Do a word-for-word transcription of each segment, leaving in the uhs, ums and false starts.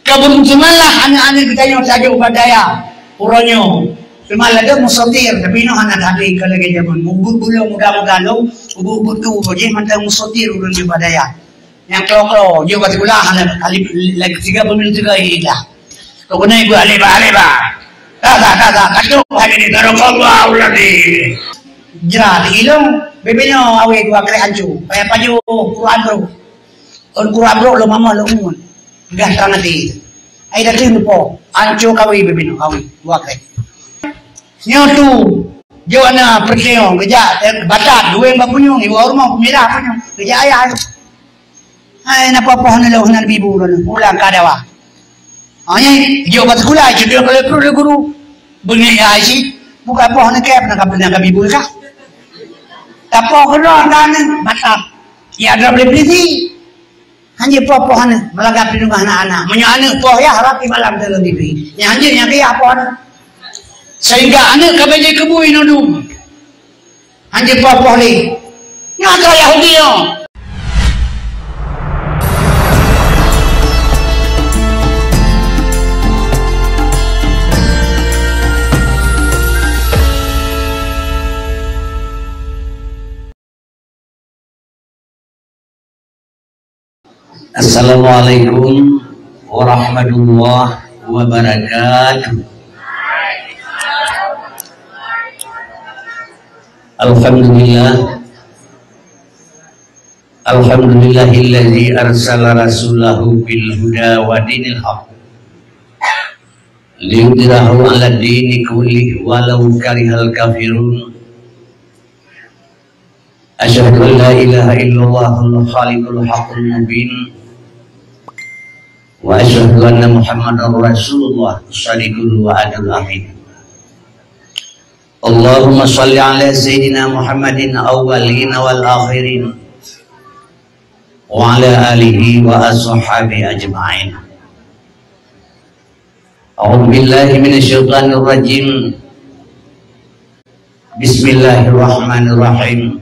Ka beureunteumalah aneuk-aneuk geutanyoe tajok bak dayah uroe nyoe. Teuma ladôm musotir, tapi nyoe hana that lé ka lagèe jameun. Ubit-ubit lom muda-muda lom, ubit-ubit tu jih mantong musotir ureueng jok bak dayah. Nyang klo-klo, jok bak sikula hana kali lagi tiga puluh menit tiga ilah. Kok keuneuk ibu aleba-aleba. Tasa, tasa, kacok hadis, sadaqallahul azim. Jra, ilong, bebe nyoe awé dua krek ancu. Payah pajoh, Quran tu. Ôn Quran brok lom amoh lom umun. Peugah trang até. Ai dateueng lupo. Anco kawi bebino kawi. Dua kali. Nyoe tu. Jok na percaya geujak, eh, batat dueng bak punyueng, iwa rumah pemirah punyueng. Geujak ayah. Hai napa poh ni lo hana bibu lo. Pulang ka dawa. Ha, nyan, jok bak sikula, jok dua kali perut lé guru. Beungéh ya isi, buka poh ni kép, nak kena kami buka. Tapoh keudroe ka ni, batat. Ya, droe beli-beli. Hana poh-poh aneuk, meulaga pih teungoh na aneuk. Meunyoe aneuk poh yah, rapi malam dalam T V. Nyang hanjeuet nyang keu yah poh aneuk. Sehingga aneuk ka bèk jikeubui nudum. Hanjeuet poh-poh lé. Nyoe atra Yahudi nyoe. Assalamualaikum warahmatullahi wabarakatuh. Alhamdulillah. Alhamdulillahilladzi arsala rasulahu bil huda wa dinil haq. Liyudhhirahu 'alad dini kullih walau karihal kafirun. Asyhadu an la ilaha illallahul khaliqul haqqul mubin. Wa asyhadu anna Muhammadar Rasulullah shadiqul wa'dil amin. Allahumma shalli ala sayyidina Muhammadin awwalin wal akhirin wa ala alihi wa ashabihi ajma'in. A'udzu billahi minasy syaithanir rajim. Bismillahirrahmanirrahim.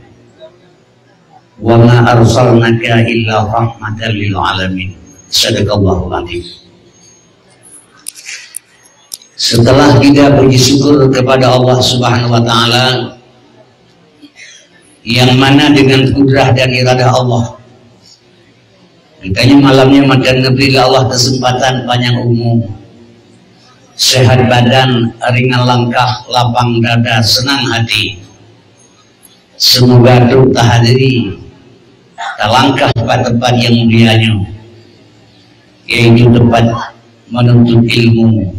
Wa ma arsalnaka illa rahmatan lil alamin. Sadaqallahul azim. Setelah kita puji syukur kepada Allah Subhanahu wa Ta'ala, yang mana dengan kudrah dan iradah Allah, makanya malamnya maka diberilah Allah kesempatan panjang umur, sehat badan, ringan langkah, lapang dada, senang hati. Semoga trok tahadiri, talangkah bak tempat yang mulia nyoe, yaitu tempat menuntut ilmu.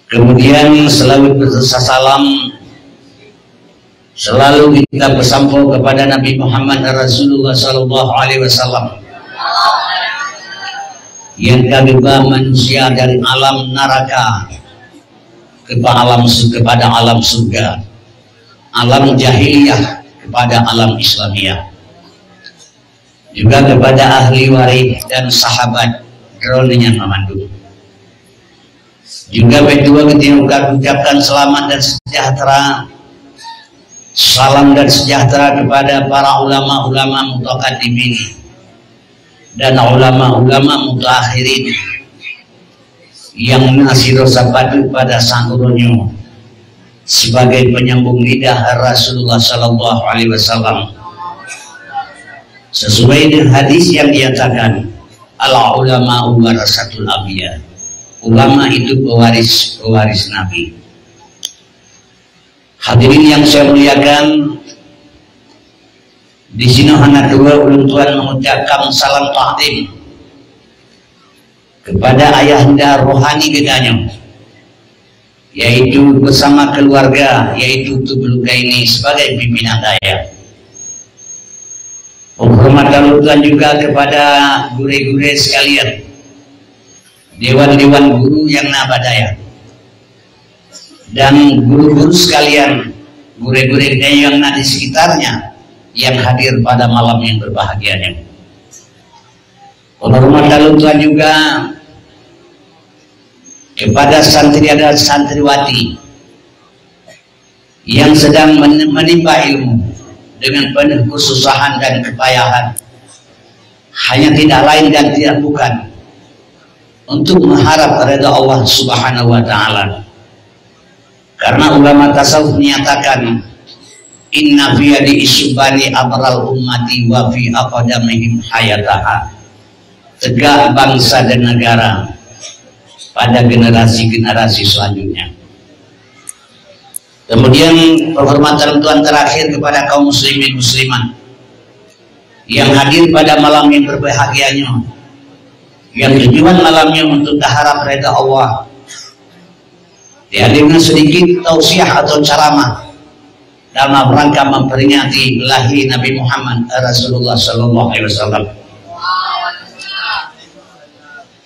Kemudian selawat beserta salam selalu kita bersampo kepada Nabi Muhammad Rasulullah sallallahu alaihi wasallam, yang ka geuba manusia dari alam neraka kepada alam su-, kepada alam surga, alam jahiliyah kepada alam Islamiyah, juga kepada ahli waris dan sahabat droeneuh nyang mandum. Juga beudua geutanyoe ka ucapkan selamat dan sejahtera, salam dan sejahtera kepada para ulama-ulama mutaqaddimin dan ulama-ulama mutaakhirin yang na sidroe sapat pada saat uroe nyoe sebagai penyambung lidah Rasulullah sallallahu alaihi wasallam. Sesuai dengan hadis yang dinyatakan, "Al ulama warasatul anbiya." Ulama itu pewaris, pewaris Nabi. Hadirin yang saya muliakan, di sini hana dua ulun tuan mengucapkan salam takdim kepada ayahanda rohani geutanyoe, yaitu bersama keluarga, yaitu Tubul Kaini sebagai pimpinan dayah. Penghormatan ulun tuan juga kepada gurée-gurée sekalian, dewan-dewan guru yang na bak dayah, dan guru-guru sekalian, gurée-gurée yang na di sekitarnya yang hadir pada malam yang berbahagia ini. Penghormatan ulun tuan juga kepada santri dan santriwati yang sedang men-, menimba ilmu dengan penuh kesusahan dan kepayahan, hanya tidak lain dan tidak bukan untuk mengharap ridha Allah Subhanahu wa Ta'ala. Karena ulama tasawuf menyatakan, "Inna fi yadi isyubani abral ummati wa fi aqdamihim hayataha." Tegak bangsa dan negara pada generasi-generasi selanjutnya. Kemudian, penghormatan Tuhan terakhir kepada kaum muslimin muslimat yang hadir pada malam yang berbahagia nyoe, yang tujuan malam nyoe untuk taharap ridha Allah. Dihadirkan sedikit tausiah atau ceramah dalam rangka memperingati lahir Nabi Muhammad, eh, Rasulullah sallallahu alaihi wasallam.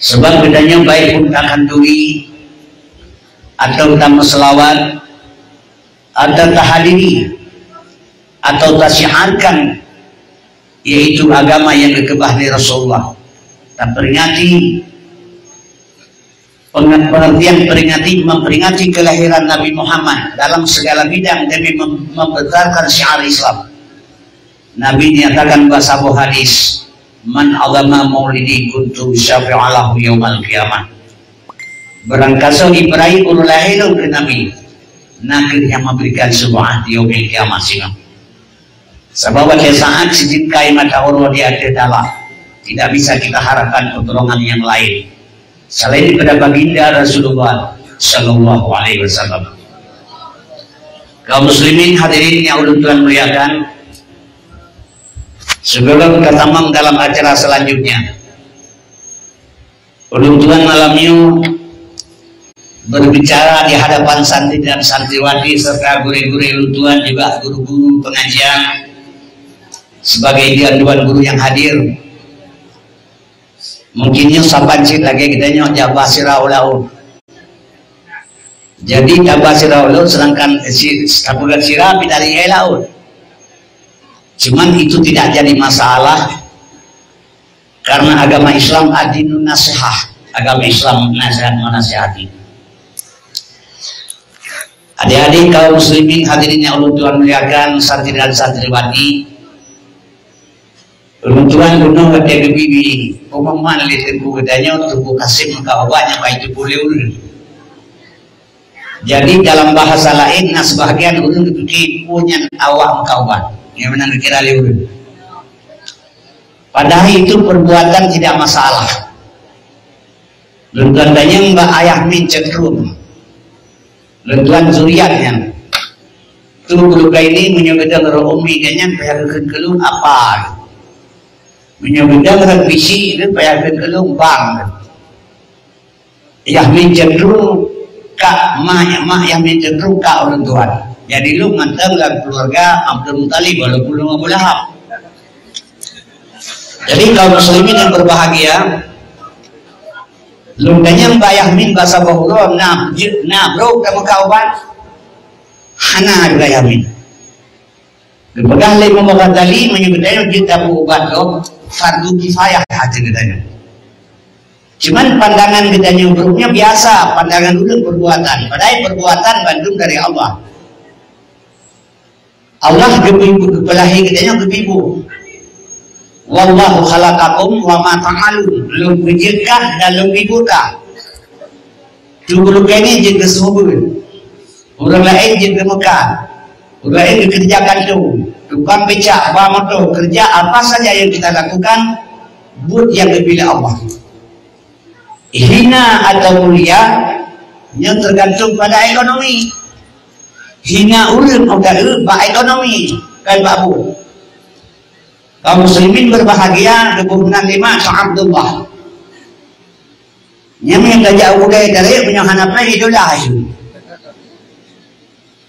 Sebab geutanyoe baik pun takhanduri, atau tameuselawat, atau tahadiri, atau tasyiarkan, yaitu agama yang geukeubah lé Rasulullah. Taperingati Penge-, pengertian peringati, memperingati kelahiran Nabi Muhammad dalam segala bidang demi mem-, membesarkan syiar Islam. Nabi nyatakan bak saboh hadis, "Man azama maulidi kuntu syafi'alahu yaumal qiyamah." Barangkasoe jipeurayeuk uroe lahé lôn keu Nabi, na kheueh nyang memberikan syafa'at di yaumil qiyamah singoh. Sabab watée saát sijeuet kai mata uroe di ateueh dalam, tidak bisa kita harapkan pertolongan yang lain selain daripada baginda Rasulullah sallallahu alaihi wasallam. Kaum muslimin hadirin yang ulôn tuan muliakan, sebelum kita tamam dalam acara selanjutnya, ulôn tuan malam nyoe berbicara di hadapan santri dan santriwati serta gurée-gurée ulôn tuan, juga guru-guru pengajian, sebagai dewan guru yang hadir. Mungkin nyoe saban cit lagée geutanyoe jak ba sira u laôt. Jadi, taba sira u laôt, sedangkan si, tapeugét sira pih dari laôt. Cuman itu tidak jadi masalah. Karena agama Islam ad-dinun nasihah, agama Islam nasihat menasihati. Adik-adik kaum muslimin hadirin yang ulôn tuan muliakan, santri dan santriwati, ulôn tuan bunoe watée geubri pengumuman lé Teungku geutanyoe, Teungku Kasim meukat ubat nyang ka jiteupeue lé ulôn. Jadi, dalam bahasa laén, na sebahagian ureuëng geupike peue nyan awak meukat ubat. Nyang meunan geukira lé ureuëng. Padahai itu perbuatan tidak masalah. Lôn tuan tanyong bak Ayah Min Cetrum. Lôn tuan zuriat nyan. Tu geurukai ni meunyoe geudong rot umi geuh nyan payah geukheun keu lôn apa. Meunyoe geudong rot bisi geuh payah geukheun keu lôn bang. Yah Min Cetrum ka, mak, mak Yah Min Cetrum ka ulôn tuan. Jadi lôn mantong lam keluarga Abdul Muttalib walaupun lôn Abu Lahab. Jadi kaum muslimin yang berbahagia, lôn tanyong bak Yah Min bak saboh uroe na, na brok ka meukat ubat. Hana juga Yah Min. Geupeugah lé Imam Ghazali, meunyoe geutanyoe jeuet tapeuubat gob, fardu kifayah até geutanyoe. Cuman pandangan geutanyoe brok nyoe biasa, pandangan ulôn perbuatan. Padahai perbuatan bandum dari Allah. Allah geupeu-, geupeulahé geutanyoe geupeuibu. "Wallahu khalaqakum wa ma ta'malun." Lôn peujeuet kah dan lôn ibu kah. Tubuh lukée nyoe jeuet keu seumeubeuet. Ureuëng laén jeuet keu meukat. Ureuëng laén geukeureuja kantô, tukang becak, ba moto, keureuja apa saja nyang kita lakukan, buet nyang geupiléh Allah. Hina atau mulia, nyoe teugantung pada ekonomi. Hina ureuëng utawa bak ekonomi, kai bak buet. Kaum muslimin berbahagia, leubeh nan lima Syekh Abdullah. Nyan meunyoe tajak u budai dari meunyoe hana pai idola ayu.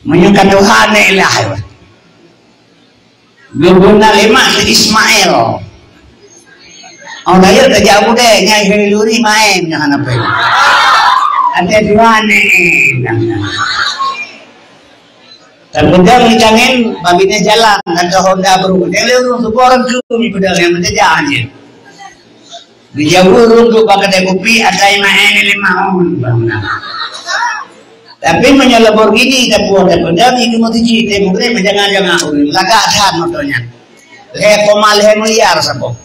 Meunyoe ka tuha nek lah. Leubeh nan lima Syekh Ismail. Oh, rayeuk tajak u budai nyai Khairul Luri main meunyoe hana pai. Ada dua nek. Tapeudong di tangen, babineh jalan, atau Honda baru. Nyang lé ureuëng seupôt ureuëng keu mi peudong nyang meuteujak jih. Di Jawa ureuëng duek bak keudai kupi, asai maén lima on. Tapi meunyoe Lamborghini tapuwoe tapeudong, itu meutuji, teuh meugreb, jangan-jangan ureuëng. Lagak that moto nyan. Lhée koma lhée miliar saboh.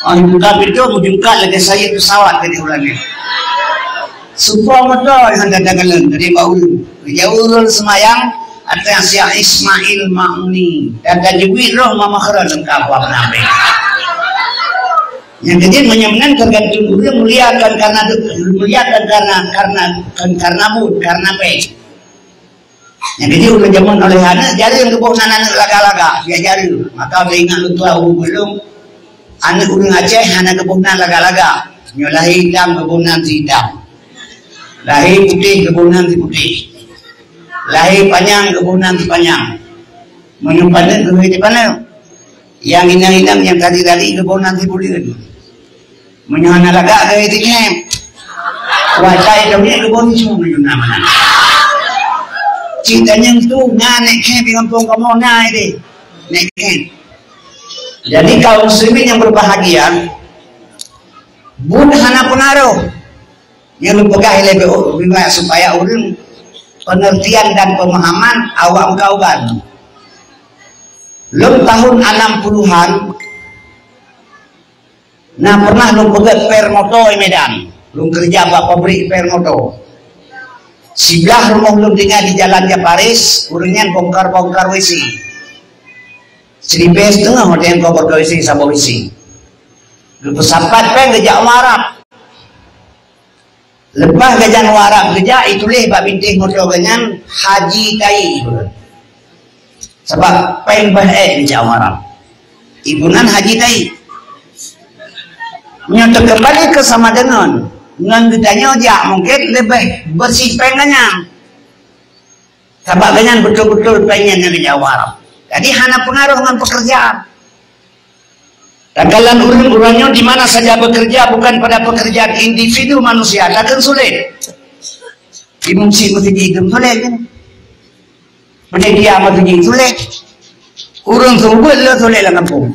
Oh, buka pintu, meujungkat lagèe sayeup pesawat keu di ureueng nyan. Supo moto nyang gata kalon, jadi bak ureueng. Geujak ureueng seumayang, ateueh Syekh Ismail Ma'muni. Dan tajwid roh Mama Khara lengkap buat penampilan. Nyang keujeuet meunyoe meunan tergantung ureueng muliakan karena, muliakan karena, karena, karena buet, karena péng. Nyang keujeuet ulôn jameun oleh aneuk, jareueng geuboh nan aneuk lagak-lagak, ya jareueng. Maka ulôn ingat lôn tuha ureueng, aneuk ureueng Aceh hana geuboh nan lagak-lagak. Nyoe lahé itam geuboh nan si itam. Lahé putéh geuboh nan si putéh. Lahé panyang geuboh nan si panyang. Meunyoe paneuk geuboh si paneuk. Nyang inong-inong nyang tadi-tadi geuboh nan si buleuen. Meunyoe hana lagak keu itiknyan. Wajah itu ni kebun cuma meunyoe na mana. Cita nyang tu na nek khe di kampung kamu na ide. Nek khe. Jadi kaum muslimin yang berbahagia, buet hana pengaruh. Nyang lôn peugah ilée B O supaya ureueng pengertian dan pemahaman awak meukawan. Lom tahun enam puluhan, Nah, pernah lôn peugöt per moto i Medan. Lôn keureuja bak pabrik per moto. Siblah rumoh lôn tinggai di Jalan Japaris, ureueng nyan bongkar-bongkar W C. Siribée siteungoh watée nyan bongkar W C saboh W C. Geupeusapat péng geujak u Arab. Leupah geujan u Arab geujak, ituléh bak bintéh moto geuhnyan Haji Tai. Sabab péng beuh ék geujak u Arab. Ibu nan Haji Tai. Nyoe teukeumbali keu sama deungon, ngon geutanyoe jak mungken leubeh bersih péng geuhnyan. Sabab geuhnyan beutôi-beutôi péng nyan nyang geujak u Arab. Jadi hana peungaroh ngon peukeurjaan. Takalon ureueng-ureueng nyoe di mana saja bekerja bukan pada pekerjaan individu manusia, takheun sulet. Imum si meuseujid dum sulet kan? Panitia meuseujid sulet. Ureueng seubeut le sulet lam kampung.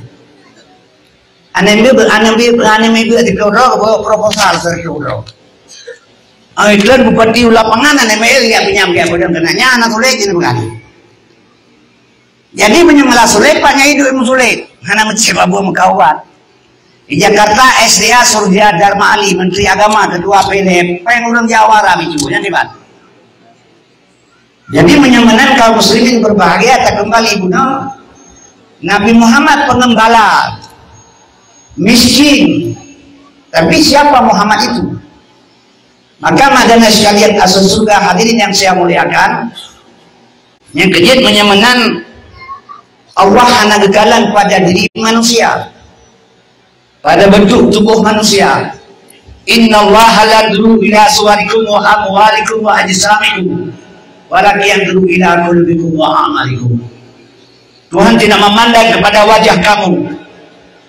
Aneuk miet, aneuk miet, aneuk miet di Pulo Dro, bawa proposal ke Pulo Dro. Ai tuan bupati u lapangan aneuk miet ya pinjam dia bodoh kena nya anak sulet jadi bukan. Jadi, meunyoe malah sulet, Pak Nyai duek meusulet. Hana meucit babah meukawan. Di Jakarta, S D A Surya Dharma Ali, Menteri Agama, Ketua P L F, péng ureueng Jawa rami ju, nyan hebat. Jadi, meunyoe meunan kaum muslimin berbahagia, takeumbali bunoe. Nabi Muhammad pengembala, miskin. Tapi siapa Muhammad itu? Maka, madana sekalian, asoe syeuruga, hadirin yang saya muliakan, nyang keujeuet meunyoe meunan Allah hana geukalon pada diri manusia, pada bentuk tubuh manusia. Innallaha la yanzuru ila suwarikum wa amwalikum wa ajsamikum, walakin yanzuru ila qulubikum wa a'malikum. Tuhan tidak memandang kepada wajah kamu,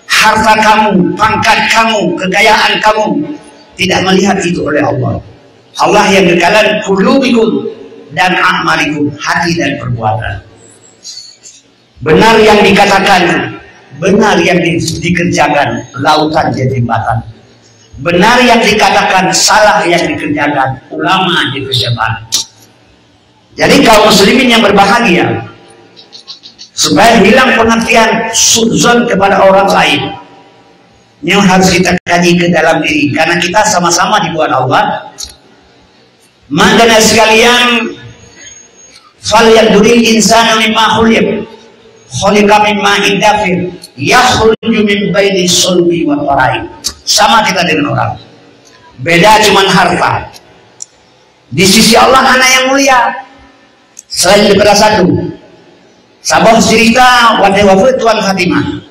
harta kamu, pangkat kamu, kekayaan kamu. Tidak melihat itu oleh Allah. Allah yang geukalon qulubikum dan a'malikum, hati dan perbuatan. Benar yang dikatakan, benar yang di-, dikerjakan, lautan jadi jembatan. Benar yang dikatakan, salah yang dikerjakan, ulama jadi pejabat. Jadi, kaum muslimin yang berbahagia, supaya hilang pengertian su'zon kepada orang lain, yang harus kita kaji ke dalam diri, karena kita sama-sama dibuat Allah. Makanya sekalian, falyanzuril insanu mimma khuliq, khuliqa mimma indafir, yakhruju min baini sulbi wa taraib. Sama kita dengan orang. Beda cuman harta. Di sisi Allah hana nyang mulia selain daripada satu. Saboh cerita watée wafeuet Tuan Fatimah.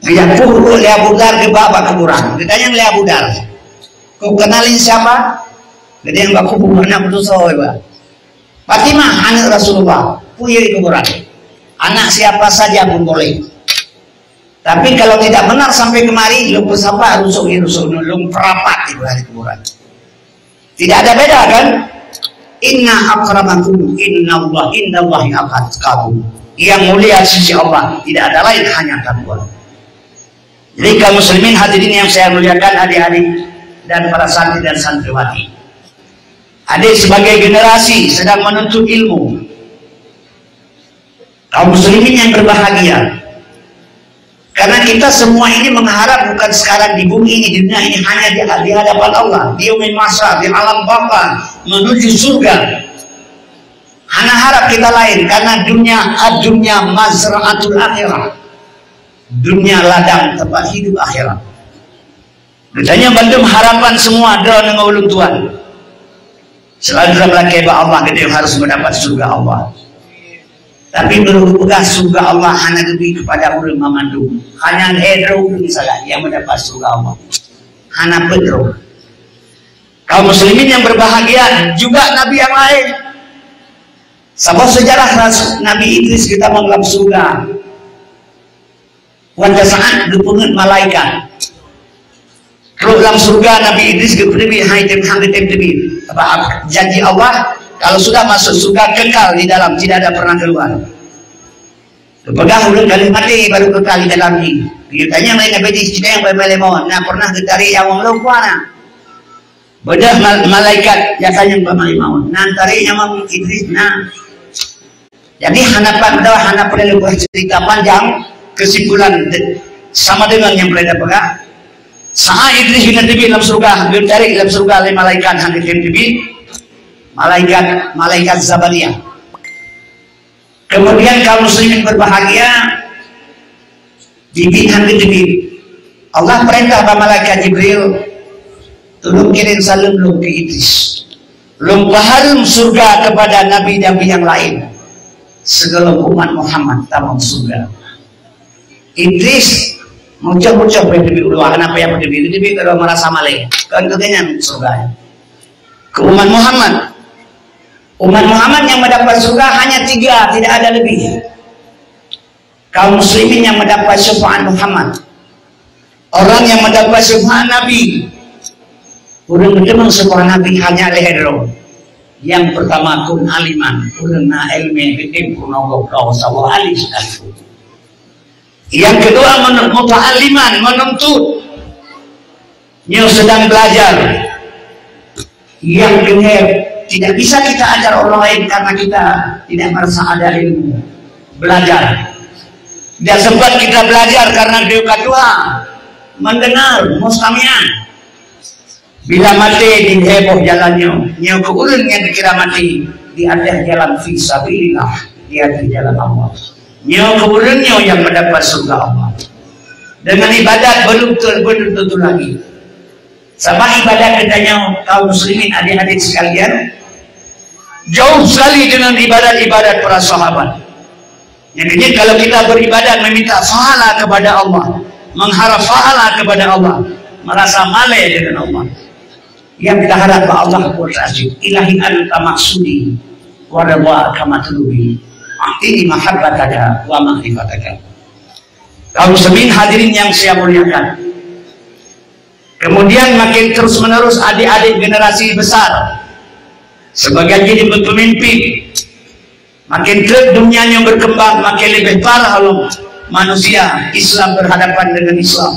Geujak puh lé Abu Dar geubak bak kuburan. Geutanyong lé Abu Dar, "Kau kenalin siapa?" Geutanyong bak kubu anak putus soe ba. "Fatimah, anak Rasulullah." Puye kuburan. "Anak siapa saja pun boleh. Tapi kalau tidak benar sampai kemari, lôn peusapat rusok ye rusok nyoe, lôn peurapat di beulah kuburan." Tidak ada beda kan? Inna akramakum innallahi indallahi atqakum. Yang mulia di sisi Allah tidak ada lain hanya takwa. Jadi kaum muslimin hadirin yang saya muliakan adik-adik dan para santri dan santriwati. Adik sebagai generasi sedang menuntut ilmu. Kaum muslimin yang berbahagia, Karena kita semua ini mengharap bukan sekarang di bumi ini, di dunia ini, hanya di, di hadapan Allah, di yaumil mahsyar, di alam baka, menuju surga. Hana harap kita lain, karena dunia, ad-dunya mazra'atul akhirah. Dunia ladang tempat hidup akhirat. Geutanyoe bandum harapan semua droeneuh ngon ulôn tuan. Selalu droe lakée bak Allah, geutanyoe harus mendapat surga Allah. Tapi meunurot peugah, surga Allah hana geubri kepada ureuëng mamandum. Hanya lhée droe ureuëng sagai yang mendapat surga Allah. Hana peuet droe. Kaum muslimin yang berbahagia, juga nabi yang lain. Saboh sejarah ras-, Nabi Idris geutamong lam surga. Watée saat geupeungeut malaikat. Trok lam surga, Nabi Idris geupeuteubiet, hai tem-, han geutem teubiet. Sabab janji Allah, kalau sudah masuk surga, kekal di dalam, tidak ada pernah keluar. Geupeugah, "Ulôn ka lheueh maté, baru kekal di dalam jih." Geutanyong lé Nabi Idris, "Sidang bak malée maut, na pernah geutarek nyawöng lôn?" "Na." Beudôh mal-, malaikat, geutanyong bak malée maut, "Na tarek nyawöng Idris?" "Na." Jadi, hana pat-, hana peureulée lôn cerita panjang, kesimpulan de-, sama dengan nyang peureulée peugah. Saat Idris geuteubiet lam surga, geutarek lam surga lé malaikat han geutem teubiet, malaikat, malaikat Zabaniyah. Kemudian kaum muslimin berbahagia, Jibril han geuteubiet. Allah peurintah bak malaikat Jibril, "Tulông kirim saleuem lôn keu Idris. Lôn peuhareuem surga kepada nabi-nabi nyang laén. Sigohlom umat Muhammad tamong surga." Idris mucoh-mucoh bak teubiet u luwa, kenapa nyang teubiet? Teubiet keudroe meurasa malée. Kon keu geuhnyan surga. Keu umat Muhammad. Umat Muhammad yang mendapat surga hanya tiga, tidak ada lebih. Kaum muslimin yang mendapat syafaat Muhammad. Orang yang mendapat syafaat Nabi. Ureuëng meuteumé syafaat Nabi hanya lhée droe. Yang pertama, kun aliman, ureuëng na iéleumé, geutem peunoh gob droe saboh alim. Yang kedua, men-, muta'alliman, menuntut. Nyoe sedang belajar. Yang keuhai, tidak bisa kita ajar orang lain karena kita tidak merasa ada ilmu. Belajar. Tidak sempat kita belajar karena deuka tuha. Mendengar, mustami'an. Bila maté di heboh jalan nyoe, nyoe keu ureuëng nyang dikira maté di ateueh jalan fi sabilillah, di ateueh jalan Allah. Nyoe keu ureuëng nyoe nyang mendapat surga Allah. Dengan ibadat belum ter-, belum tentu lagi. Sabab ibadat geutanyoe kaum muslimin, adik-adik sekalian, jauh sekali dengan ibadat-ibadat para sahabat. Yang ketiga, kalau kita beribadat meminta pahala kepada Allah, mengharap pahala kepada Allah, merasa malée dengan Allah. Yang kita harap bak Allah pun rajin. Ilahi anta maksudi, wa ridhaka matlubi. A'tini mahabbataka wa ma'rifataka. Kaum muslimin hadirin yang saya muliakan. Kemudian makin terus-menerus adik-adik generasi besar sebagai jadi pemimpin. Makin treb dunia nyoe berkembang, makin leubeh parah lom manusia Islam berhadapan dengan Islam.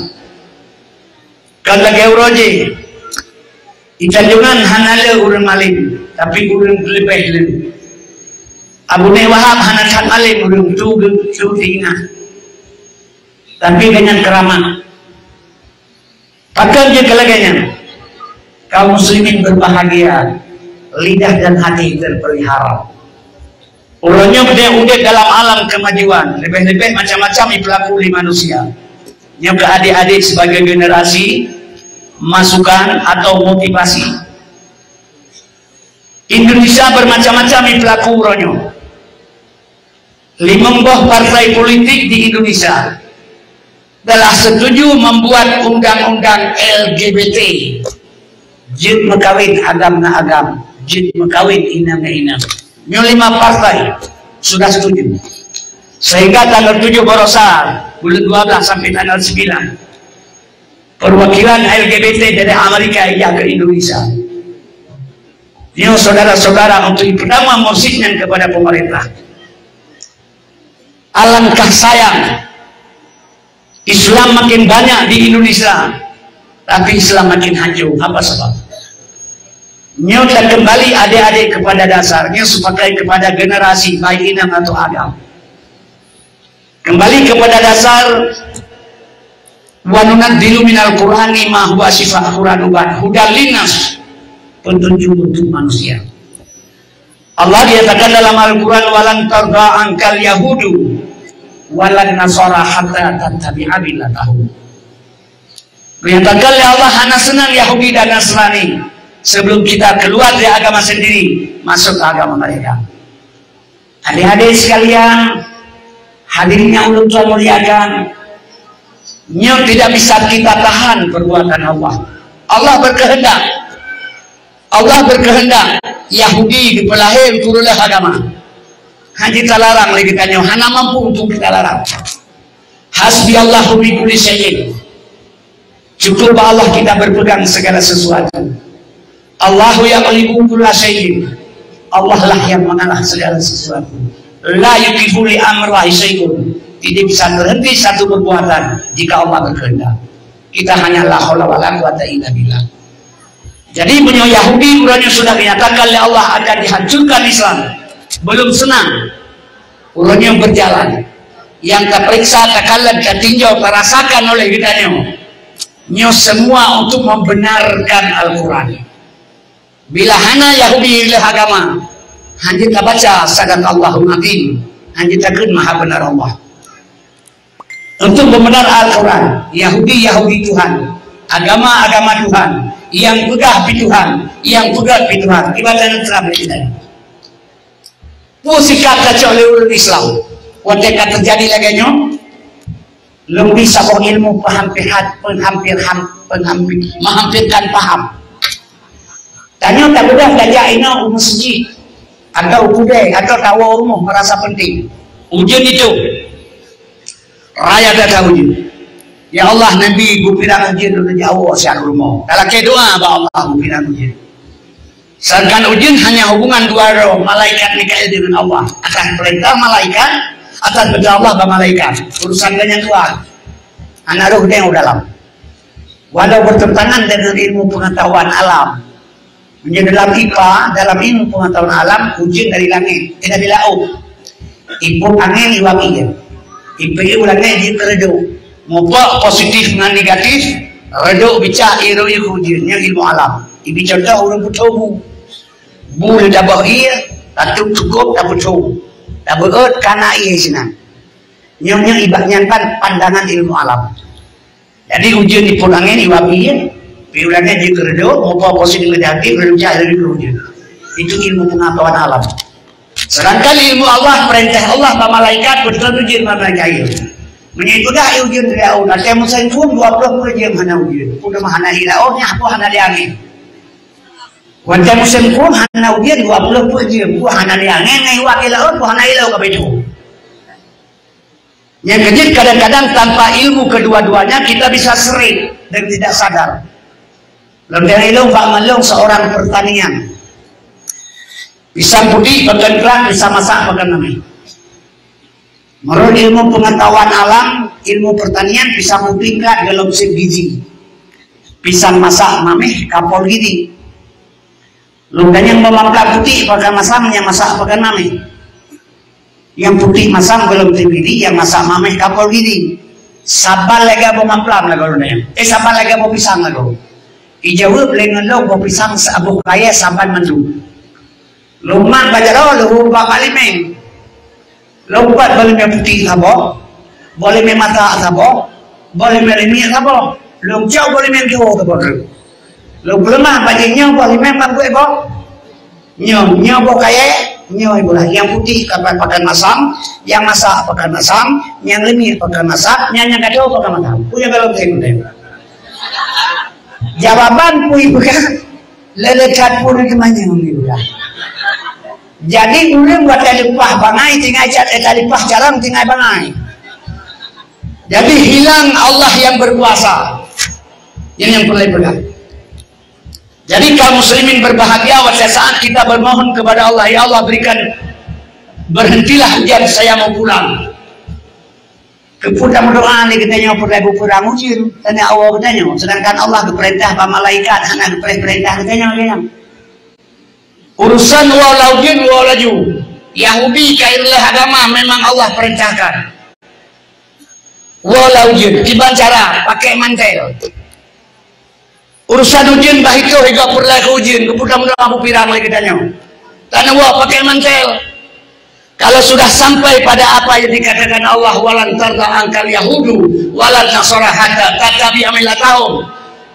Kan lagée uroe jih, di Tanjongan hana le ureuëng malem, tapi ureuëng leubeh le. Abu Naik Wahab hana that malem, ureuëng tu, tu teuingat. Tapi dengan keramat. Pakon jeuet keu lagée nyan? Kaum muslimin berbahagia, lidah dan hati terpelihara. Uroe nyoe beudée udeb dalam alam kemajuan, leubeh-leubeh macam-macam ipeulaku lé manusia. Nyoe keu adik-adik sebagai generasi masukan atau motivasi. Indonesia bermacam-macam ipeulaku uroe nyoe. Limong boh partai politik di Indonesia telah setuju membuat undang-undang L G B T. Jeuet meukawen agam ngon agam, jeuet meukawen inong ngon inong. Nyoe lima partai sudah setuju. Sehingga tanggal tujuh baroesa, bulan dua belas sampai tanggal sembilan, perwakilan L G B T dari Amerika ijak ke Indonesia. Nyoe saudara-saudara untuk pertama mursyid nyan kepada pemerintah. Alangkah sayang, Islam makin banyak di Indonesia, tapi Islam makin hancur. Apa sebab? Nyoe kembali adik-adik kepada dasar, nyoe sebagai kepada generasi baik inong atau agam. Kembali kepada dasar, Wa nunazzilu minal Qur'ani ma huwa syifa', Quran ubat, hudan linnas, petunjuk untuk manusia. Allah dinyatakan dalam Al-Quran, "Walan tarda ankal yahudu walan nasara hatta tattabi'a millatahum." Dinyatakan oleh Allah, hana seunang Yahudi dan Nasrani sebelum kita keluar dari agama sendiri, masuk ke agama mereka. Adik-adik sekalian, hadirin yang ulôn tuan muliakan, nyoe tidak bisa kita tahan perbuatan Allah. Allah berkehendak. Allah berkehendak Yahudi dipeulahé untuk reuloh agama. Hana talarang lé geutanyoe, hana mampu untuk kita larang. Hasbiyallahu fi kulli syai'in. Cukup bak Allah kita berpegang segala sesuatu. Allahu yaghlibu kulla syai'in. Allah lah yang mengalah segala sesuatu. La yuqifu li amrillahi syai'un. Tidak bisa terhenti satu perbuatan jika Allah berkehendak. Kita hanya la haula wala quwata illa billah. Jadi, meunyoe Yahudi uroe nyoe sudah dinyatakan lé Allah akan dihancurkan Islam, belum seunang, uroe nyoe berjalan. Nyang taperiksa, takalon, tatinjau, tarasakan oleh geutanyoe, nyoe semua untuk membenarkan Al-Quran. Bila hana Yahudi lé agama, hana tabaca sadaqallahul azim, hana takheun maha benar Allah. Untuk pembenar Al-Quran, Yahudi, Yahudi Tuhan, agama, agama Tuhan, nyang peugah pi Tuhan, nyang peugah pi Tuhan, ibadah Islam lain. Peue sikap tacok lé ureueng Islam? Watée ka teujadi lagée nyoe, lôn bri saboh ilmu penghampir, penghampir, penghampir, menghampirkan paham. Tanyoe tabeudôh tajak inoe u meuseujid, atau u keudè, atau tawoe u rumoh meurasa penting. Ujeuen itu, raya that ujeuen. Ya Allah, neubi bukirang ujeuen lôn jak woe siat u rumoh. Talakée doa bak Allah bukirang ujeuen. Sedangkan ujeuen hanya hubungan dua droe, malaikat Mikail dengan Allah. Atas perintah malaikat, atas perintah Allah bak malaikat. Urusan geuh nyan dua. Hana roh deh u dalam. Walau bertentangan dengan ilmu pengetahuan alam. Meunyoe dalam ipa, dalam ilmu pengetahuan alam, ujeuen dari langét, eh, dari laôt. Ipôt angén iwap ié. Ipôt ié u langét jeuet keu reudôk. Mupok positif ngon negatif, reudôk bicah ié rôh ié keu ujeuen, nyan ilmu alam. Ibi contoh ureueng peuthô bu. Bu lé taboh ié, tatup cukôp tapeuthô. Tabeuôt kana ié sinan. Nyoe, nyoe iba-, nyan pan pandangan ilmu alam. Jadi ujeuen ipôt angén iwap ié, pi u langét jeuet keu reudôk, mupok positif negatif, reudôk cahya dari ujeuen. Itu ilmu pengetahuan alam. Sedangkan ilmu Allah, perintah Allah bak malaikat, beutôi ujeuen bak malaikat. Meunyoe peugah ujeuen dari laôt, watée musém phôn dua ploh peuet jeuem hana ujeuen. Peue teuma hana di laôt, nyan peue hana di angén. Watée musém phôn hana ujeuen dua ploh peuet jeuem, peue hana di angén, ngai wak di laôt, peue hana di laôt ka beutôi. Nyang keujeuet kadang-kadang tanpa ilmu kedua-duanya kita bisa sering dan tidak sadar. Lom ilong bak malong seorang pertanian. Pisang putéh pakon klat, pisang masak pakon mamèh. Menurut ilmu pengetahuan alam, ilmu pertanian, pisang putéh klat golom sép gizi. Pisang masak mamèh kapol gizi. Lôn tanyong bak mamplam putéh pakon masam, nyang masak pakon mamèh. Nyang putéh masam golom sép gizi, nyang masak mamèh kapol gizi. Saban lagèe boh mamplam lagoe lôn tanyong. Eh, saban lagèe boh pisang lagoe. Ijaweueb lé ngon lôn boh pisang sa-, boh kayèe saban mandum. Lôn mat bak jaroe, lôn ubat bak limeng. Lôn ubat boh limeng putéh saboh, boh limeng masak saboh, boh limeng limiek saboh. Lôn cok boh limeng tuwoe saboh treuk. Lôn peuleumah bak jih nyoe boh limeng ban peuet boh. Nyoe, nyoe boh kayèe, nyoe iboh lah. Nyang putéh ka pakon masam, nyang masak pakon masam, nyang limiek pakon masak, nyang, nyang gadôh pakon masam. Peue nyang ka lôn tém-tém. Jawaban peue ipeugah, lé-lé that pun teumanyong ni udah. Jadi, ureueng watèe leupah bangai, tinggai cat, eh, leupah carông, tinggai bangai. Jadi, hilang Allah yang berkuasa. Ini yang perlu dipegang. Jadi, kaum muslimin berbahagia watèe saat kita bermohon kepada Allah, "Ya Allah, berikan, berhentilah hujan, saya mau pulang." Keupeue tameudoa lé geutanyoe peureulèe beupeurang ujeuen, teuntèe Allah geutanyoe, seudangkan Allah geupeurintah bak malaikat hana geupeurintah geutanyoe lé nyan. Urusan woe lam ujeuen, woe laju. Yahudi ka ireulèe agama memang Allah perintahkan. Woe lam ujeuen, kiban cara, pakai mantel. Urusan ujeuen bah itu, higa peureulée keu ujeuen, keupeue mudah-mudahan bupirang lé geutanyoe. Tanyoe woe pakai mantel. Kalau sudah sampai pada apa yang dikatakan Allah, "Walan tarda angkal yahudu walan nasara hatta tattabi'a millatahum."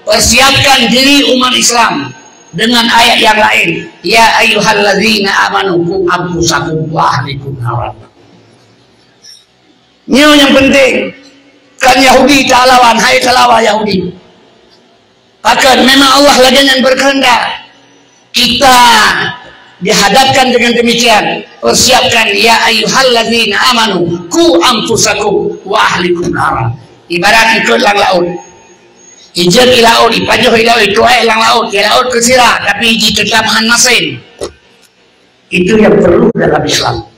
Persiapkan diri umat Islam dengan ayat yang lain, "Ya ayyuhallazina amanu qu anfusakum wa ahlikum nara." Nyoe nyang penting. Kan Yahudi talawan, hai talawan Yahudi. Pakon memang Allah lagée nyan berkehendak. Kita dihadapkan dengan demikian, persiapkan, "Ya ayyuhallazina amanu qu anfusakum wa ahlikum nara." Ibarat ikot lam laôt. Ijeuet i laôt, ipajoh i laôt, ituek lam laôt, ya laôt keusira, tapi ji tetap han masen. Itu yang perlu dalam Islam.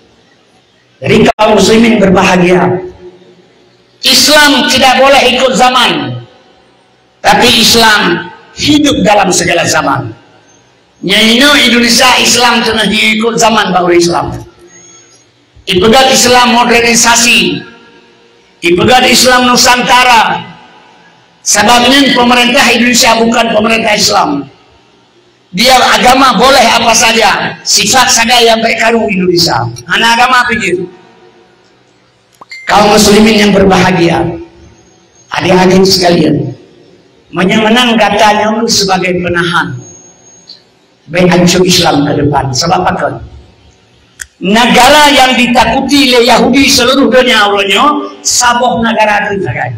Jadi kaum muslimin berbahagia. Islam tidak boleh ikut zaman, tapi Islam hidup dalam segala zaman. Nyoe inoe Indonesia Islam teungoh ikut zaman baru Islam. Ipeugah Islam modernisasi, ipeugah Islam Nusantara. Sabab nyan pemerintah Indonesia bukan pemerintah Islam. Dia agama boleh apa saja, sifat saja yang baik karu Indonesia. Hana agama pikir. Kaum muslimin yang berbahagia, adik-adik sekalian, meunyoe meunan gata nyoe sebagai penahan, baik ancur Islam ke depan. Sebab apa kan? Negara yang ditakuti oleh Yahudi seluruh dunia uroe nyoe, saboh negara tu sagai.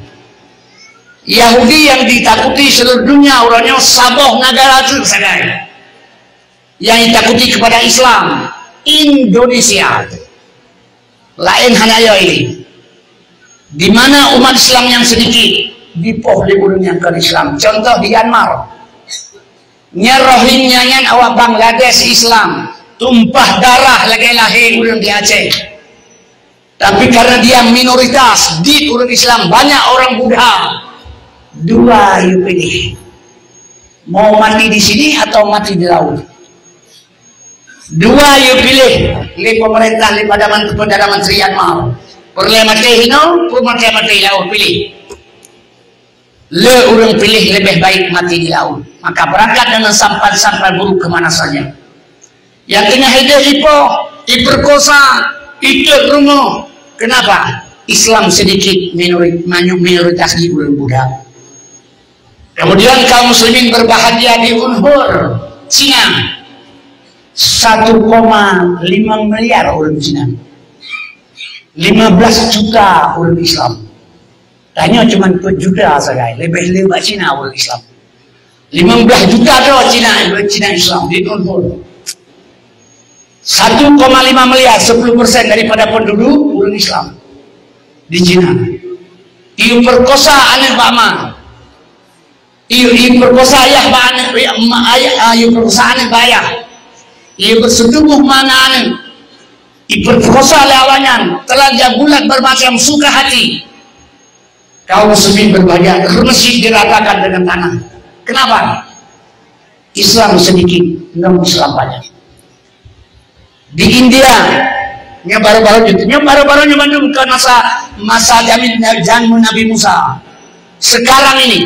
Yahudi yang ditakuti seluruh dunia uroe nyoe saboh negara tu sagai. Yang ditakuti kepada Islam, Indonesia. Lain hana yo ini. Di mana umat Islam yang sedikit dipoh oleh ureuëng yang bukan Islam. Contoh di Myanmar. Nya Rohingya nyan awak Bangladesh Islam, tumpah darah lagée lahé ureuëng di Aceh. Tapi karena dia minoritas, di ureuëng Islam banyak orang Buddha. Dua yue pilih. Mau mati di sini atau mati di laut? Dua yue pilih lé pemerintah, lé Perdana, Perdana Menteri Myanmar. Peureulée maté hinoe, peureulée maté laut, pilih. Le ureuëng pilih lebih baik mati di laut. Maka berangkat dengan sampan-sampan buruk ke mana saja. Yang tengah hidup ipoh, iperkosa, itot rumoh. Kenapa? Islam sedikit, minori-, minoritas di ureuëng Buddha. Kemudian kaum muslimin berbahagia di Uyghur, Cina. Satu koma lima miliar ureuëng Cina. Lima belas juta ureuëng Islam. Tanyoe cuma empat juta sagai, lebih le bak Cina ureuëng Islam. Lima belas juta tu Cina, Cina Islam di Uyghur. Satu koma lima miliar, sepuluh persen daripada penduduk ureuëng Islam di Cina. Iperkosa aneuk bak ma. Ieu, ieu perkosa ayah bak aneuk, ya, ma-, ayah, ah, ieu perkosa aneuk bak ayah. Ieu bersetubuh ma ngon aneuk. Iperkosa lé awaknyan, telanjang bulat bermacam suka hati. Kaum muslimin berbahagia, masjid diratakan dengan tanah. Kenapa? Islam sedikit, non-Islam banyak. Di India, nyoe baru-baru nyoe, nyoe baru-baru nyoe bandum ke masa, masa jamin, zaman Nabi Musa. Sekarang ini,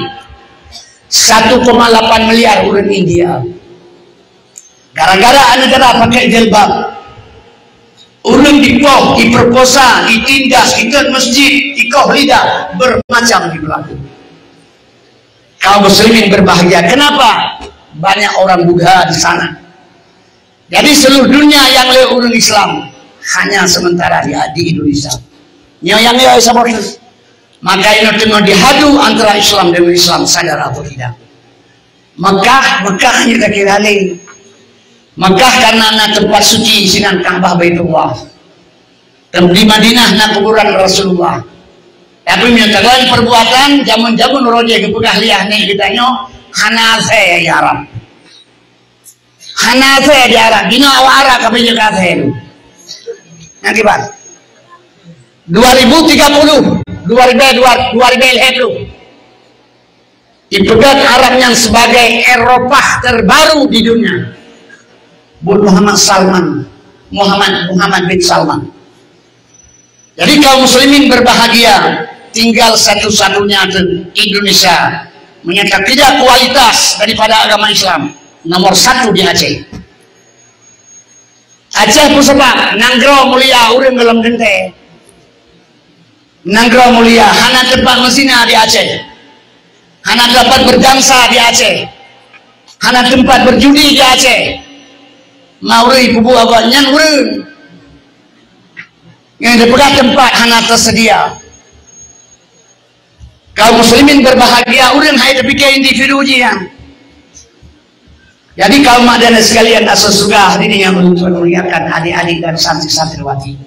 satu koma delapan miliar ureuëng India. Gara-gara aneuk dara pakai jilbab, ureuëng dipoh, diperkosa, ditindas, ditot masjid, dikoh lidah, bermacam diberlaku. Kaum muslimin berbahagia. Kenapa? Banyak orang Buddha di sana. Jadi seluruh dunia yang le ureuëng Islam hanya sementara di, di Indonesia. Nyoe nyang yo saboh. Maka inoe teungoh dihadu antara Islam dengan Islam, sadar atau tidak. Mekah, Mekah hanya takira le. Mekah karena na tempat suci sinan Ka'bah Baitullah. Dan di Madinah na kuburan Rasulullah. Tapi meunyoe takalon perbuatan, jameun-jameun roh jih geupeugah liah ni geutanyoe hana asai di Arab. Hana asai di Arab. Binoe awak Arab ka beujaga asai tu. Nyang kiban. Dua ribu tiga puluh, dua ribu, dua ribu lhèe ploh. Ipeugah Arab nyan sebagai Eropah terbaru di dunia. Buet Muhammad Salman, Muhammad, Muhammad bin Salman. Jadi kaum muslimin berbahagia. Tinggal satu-satunya tu Indonesia. Meunyoe takeujak kualitas daripada agama Islam, nomor satu di Aceh. Aceh peusabab nanggroe mulia ureuëng gohlom teuntée. Nanggroe mulia, hana teumpat meuzina di Aceh. Hana teumpat berdansa di Aceh. Hana teumpat berjudi di Aceh. Mauri pubu abah nyan ureuëng. Nyang dipeugah teumpat hana tersedia. Kaum muslimin berbahagia, ureuëng hai teupike individu jih nyan. Jadi kaum mak dan sekalian, asoe syeuruga hadirin yang ulôn muliakan, adik-adik dan santriwati.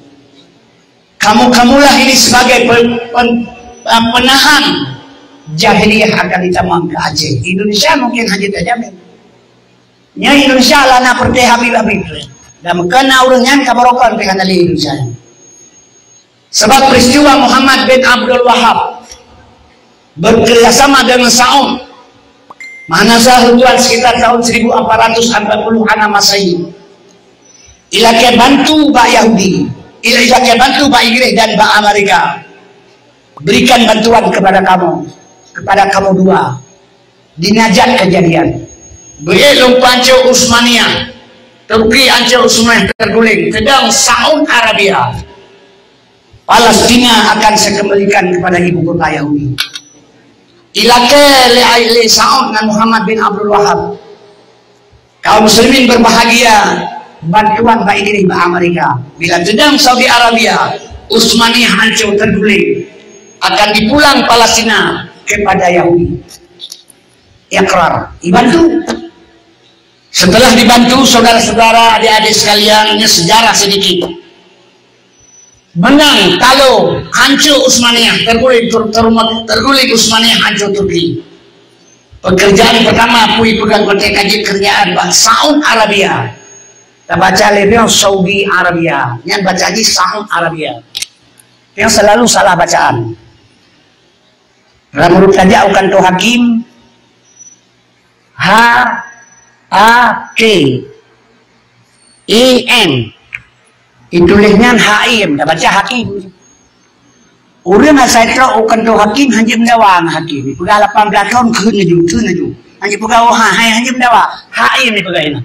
Kamu-kamulah ini sebagai pe-, pen-, penahan jahiliyah akan ditamong ke Aceh. Indonesia mungkin hana tajamin. Nya Indonesia lah na peureuteh Habib-Habib. Dan meukeuna ureuëng nyan ka barokon pih hana lé Indonesia. Sebab peristiwa Muhammad bin Abdul Wahab bekerjasama dengan Saud, mana sah tuan sekitar tahun seribu empat ratus empat puluh enam Masehi. Ilakée bantu bak Yahudi, ila-, ilakée bantu bak Inggris dan bak Amerika. Berikan bantuan kepada kamu, kepada kamu dua. Dinajat kejadian. Beuék lôn pancok Utsmaniyah, Turki ancok Utsmaniyah terguling, teudong Saud Arabia. Palestina akan saya kembalikan kepada ibu kota Yahudi. Ilakée lé, lé Saud ngon Muhammad bin Abdul Wahab. Kaum muslimin berbahagia, bantuan bak Inggris, bak Amerika. Bila teudong Saudi Arabia, Utsmaniyah hancur terguling, akan dipulang Palestina kepada Yahudi. Iqrar, dibantu. Setelah dibantu, saudara-saudara, adik-adik sekalian, ini sejarah sedikit. Menang, talo, hancur Utsmaniyah, terguling, ter-, ter-, terguling Utsmaniyah, hancur Turki. Pekerjaan pertama pui peugah kote kaji kerjaan bak Saud Arabia. Tabaca lé nyoe Saudi Arabia. Nyan baca jih Saud Arabia. Yang selalu salah bacaan. Ram urut tajak bukan tu hakim. H A K I M. Ituléh nyan haim, dah baca hakim. Ureuëng asai trok u kantor hakim, hanjeuet meudawa ngon hakim. Peugah lapan belas thon, kheun laju, kheun laju. Hanjeuet peugah, oh, ha, hai, hanjeuet meudawa. Haim dipeugah inan.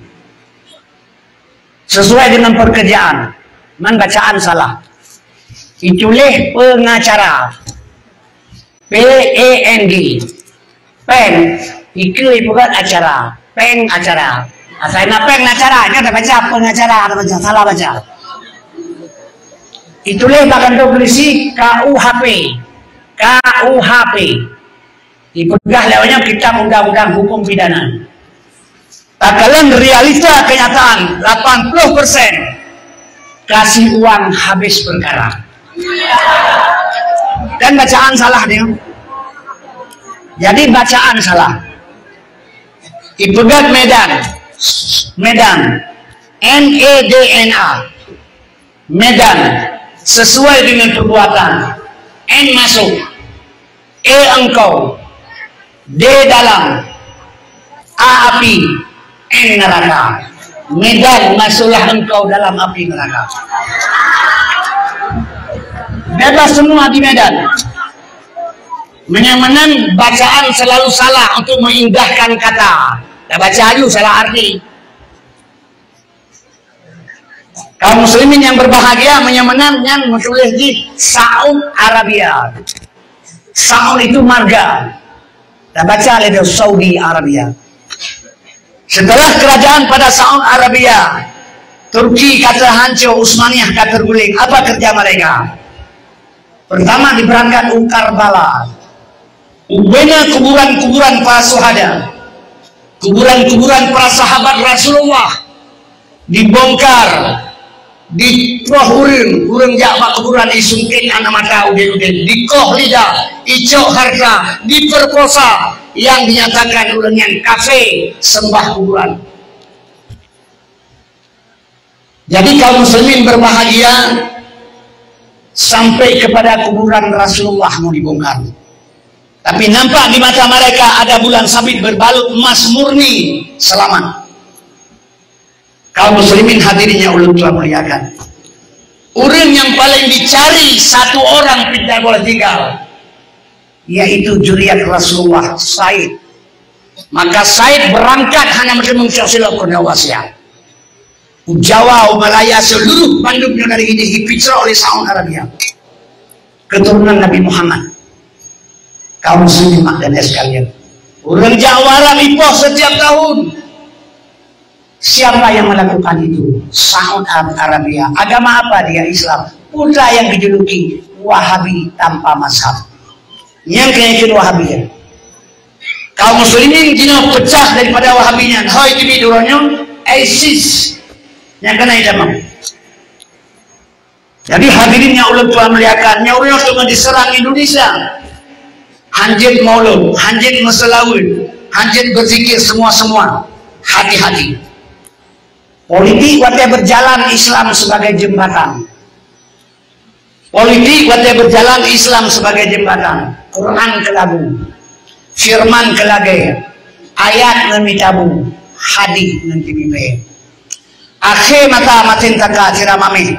Sesuai dengan pekerjaan. Man bacaan salah. Ituléh pengacara. P E N G. Peng. Ikeue ipeugah acara. Peng acara. Asai na peng na acara. Nyoe tabaca pengacara, tabaca. Salah baca. Ituléh bak kantô polisi K U H P. K U H P. Dipeugah lewat nyoe kitab undang-undang hukum pidana. Takalon realita kenyataan, lapan puluh persen kasih uang habis perkara. Dan bacaan salah dia. Jadi bacaan salah. Ipeugah Medan, Medan, M E D N A. Medan, sesuai dengan perbuatan. N masuk. E engkau. D dalam. A api. N neraka. Medan, masuklah engkau dalam api neraka. Bebas semua di Medan. Meunyoe meunan bacaan selalu salah untuk mengindahkan kata. Dah baca aju salah arti. Kaum muslimin yang berbahagia, meunyoe meunan nyan meutuléh jih Saud Arabia. Saud itu marga. Tabaca lé Saudi Arabia. Setelah kerajaan pada Saud Arabia, Turki ka terhancur, Utsmaniyah ka terguling, apa kerja mereka? Pertama diberangkat u Karbala. Ubena kuburan-kuburan para syuhada. Kuburan-kuburan para sahabat Rasulullah dibongkar, ditroh ureuëng, ureuëng jak bak kuburan disungkét aneuk mata udeb-udeb, dikoh lidah, icok harta, diperkosa, yang dinyatakan ureuëng nyan kafé sembah kuburan. Jadi kaum muslimin berbahagia sampai kepada kuburan Rasulullah mau dibongkar. Tapi nampak di mata mereka ada bulan sabit berbalut emas murni selamat. Kaum muslimin hadirin yang ulun tuan muliakan. Ureuëng yang paling dicari satu orang tidak boleh tinggal. yaitu zuriat Rasulullah, Said. Maka Said beurangkat hana meuteumé cok silop keunoe wasiat. U Jawa, u Malaya, seuluruh bandum nyoe dari India dipicrok lé Saud Arabia. Keturunan Nabi Muhammad. Kaum muslimin mak dan sekalian. Ureuëng jak u Arab ipoh setiap tahun. Siapa yang melakukan itu? Saud Arab-, Arabia. Agama apa dia? Islam. Putra yang dijuluki Wahabi tanpa mazhab. Nyang keuneuk Wahabi. Kaum muslimin jinoe pecah daripada Wahabi nyan. Hoi tibi duronyoe, ISIS. Nyang keuneuk itamong. Jadi hadirin yang ulôn tuan muliakan, nyoe ureuëng teungoh diserang Indonesia. Hanjeuet maulud, hanjeuet meuseulaweuet, hanjeuet berzikir semua-semua. Hati-hati. Politik watée berjalan Islam sebagai jembatan. Politik watée berjalan Islam sebagai jembatan. Quran keu lagu, firman keu lagée, ayat ngon mitabu, hadis ngon timipée. Akhé mata matin taka sira mameh,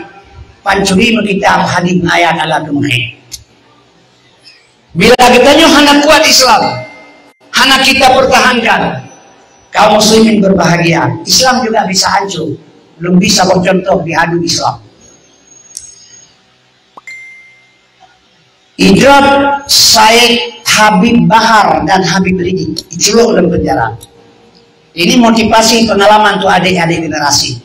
pancuri meukitab hadis ngon ayat Allah keumeuhé. Bila geutanyoe hana kuat Islam, hana kita pertahankan, kaum muslimin berbahagia. Islam juga bisa hancur. Lôn bri saboh contoh di adu Islam. Idrop Said Habib Bahar dan Habib Rizik diculok dalam penjara. Ini motivasi pengalaman untuk adik-adik generasi.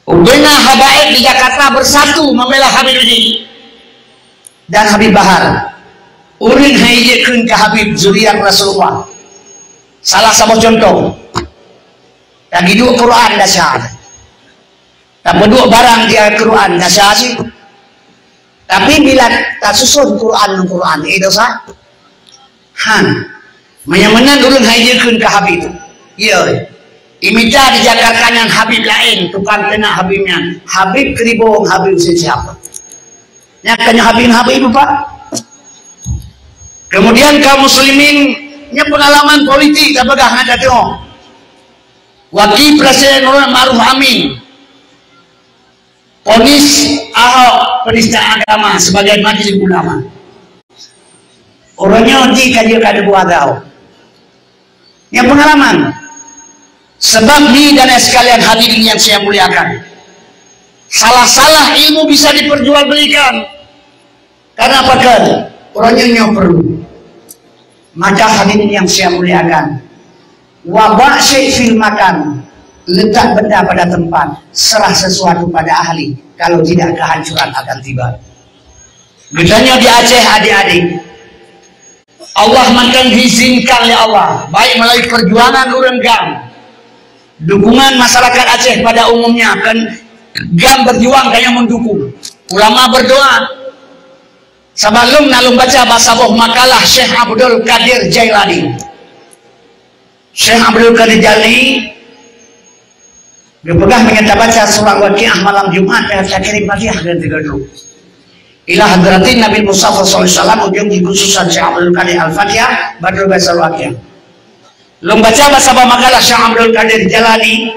Ubena habaib di Jakarta bersatu membela Habib Rizik dan Habib Bahar. Ureuëng hai jeuet kheun keu Habib zuriat Rasulullah. Salah saboh contoh. Lagi duek Quran dasar. Tapeuduek barang di Al-Quran, dasar cit. Tapi bila tasuson Quran ngon Quran, eh, dosa? Han. Meunyoe meunan ureuëng hai jeuet kheun keu Habib. Iya. Imita di Jakarta nyan Habib laén, tukang teunak Habib nyan. Habib Kribo, Habib Hussein siapa? Nyan kan Habib, Habib, Pak. Kemudian kaum muslimin, nyan pengalaman politik tapeugah ngon tanyoe. Wakil Presiden Ma'ruf Amin ponis Ahok penista agama sebagai majelis ulama. Ureuëng nyoe di ka jeuet ka deuh buah gau. Nyan pengalaman. Sebab ni dan sekalian hadirin yang saya muliakan, salah-salah ilmu bisa diperjualbelikan. Karena apa kan? Ureuëng nyoe perlu. Maka hadirin yang saya muliakan, wabak syai' fil makan, letak benda pada tempat, serah sesuatu pada ahli, kalau tidak kehancuran akan tiba. Geutanyoe di Aceh, adik-adik, Allah mantong diizinkan lé Allah, baik melalui perjuangan ureuëng GAM, dukungan masyarakat Aceh pada umumnya, kan GAM berjuang, kayang mendukung. Ulama berdoa. Sabab lôn na lôn baca bak saboh makalah Syekh Abdul Qadir Jailani. Syekh Abdul Qadir Jailani geupeugah, meunyoe tabaca surat Waqiah malam Jumat, takirim Fatihah dan tiga dulu. Ila hadratin Nabi Mustafa sallallahu alaihi wasallam, ujong dikhususan Syekh Abdul Qadir Al-Fatihah, baru baca Waqiah. Lôn baca bak saboh makalah Syekh Abdul Qadir Jailani,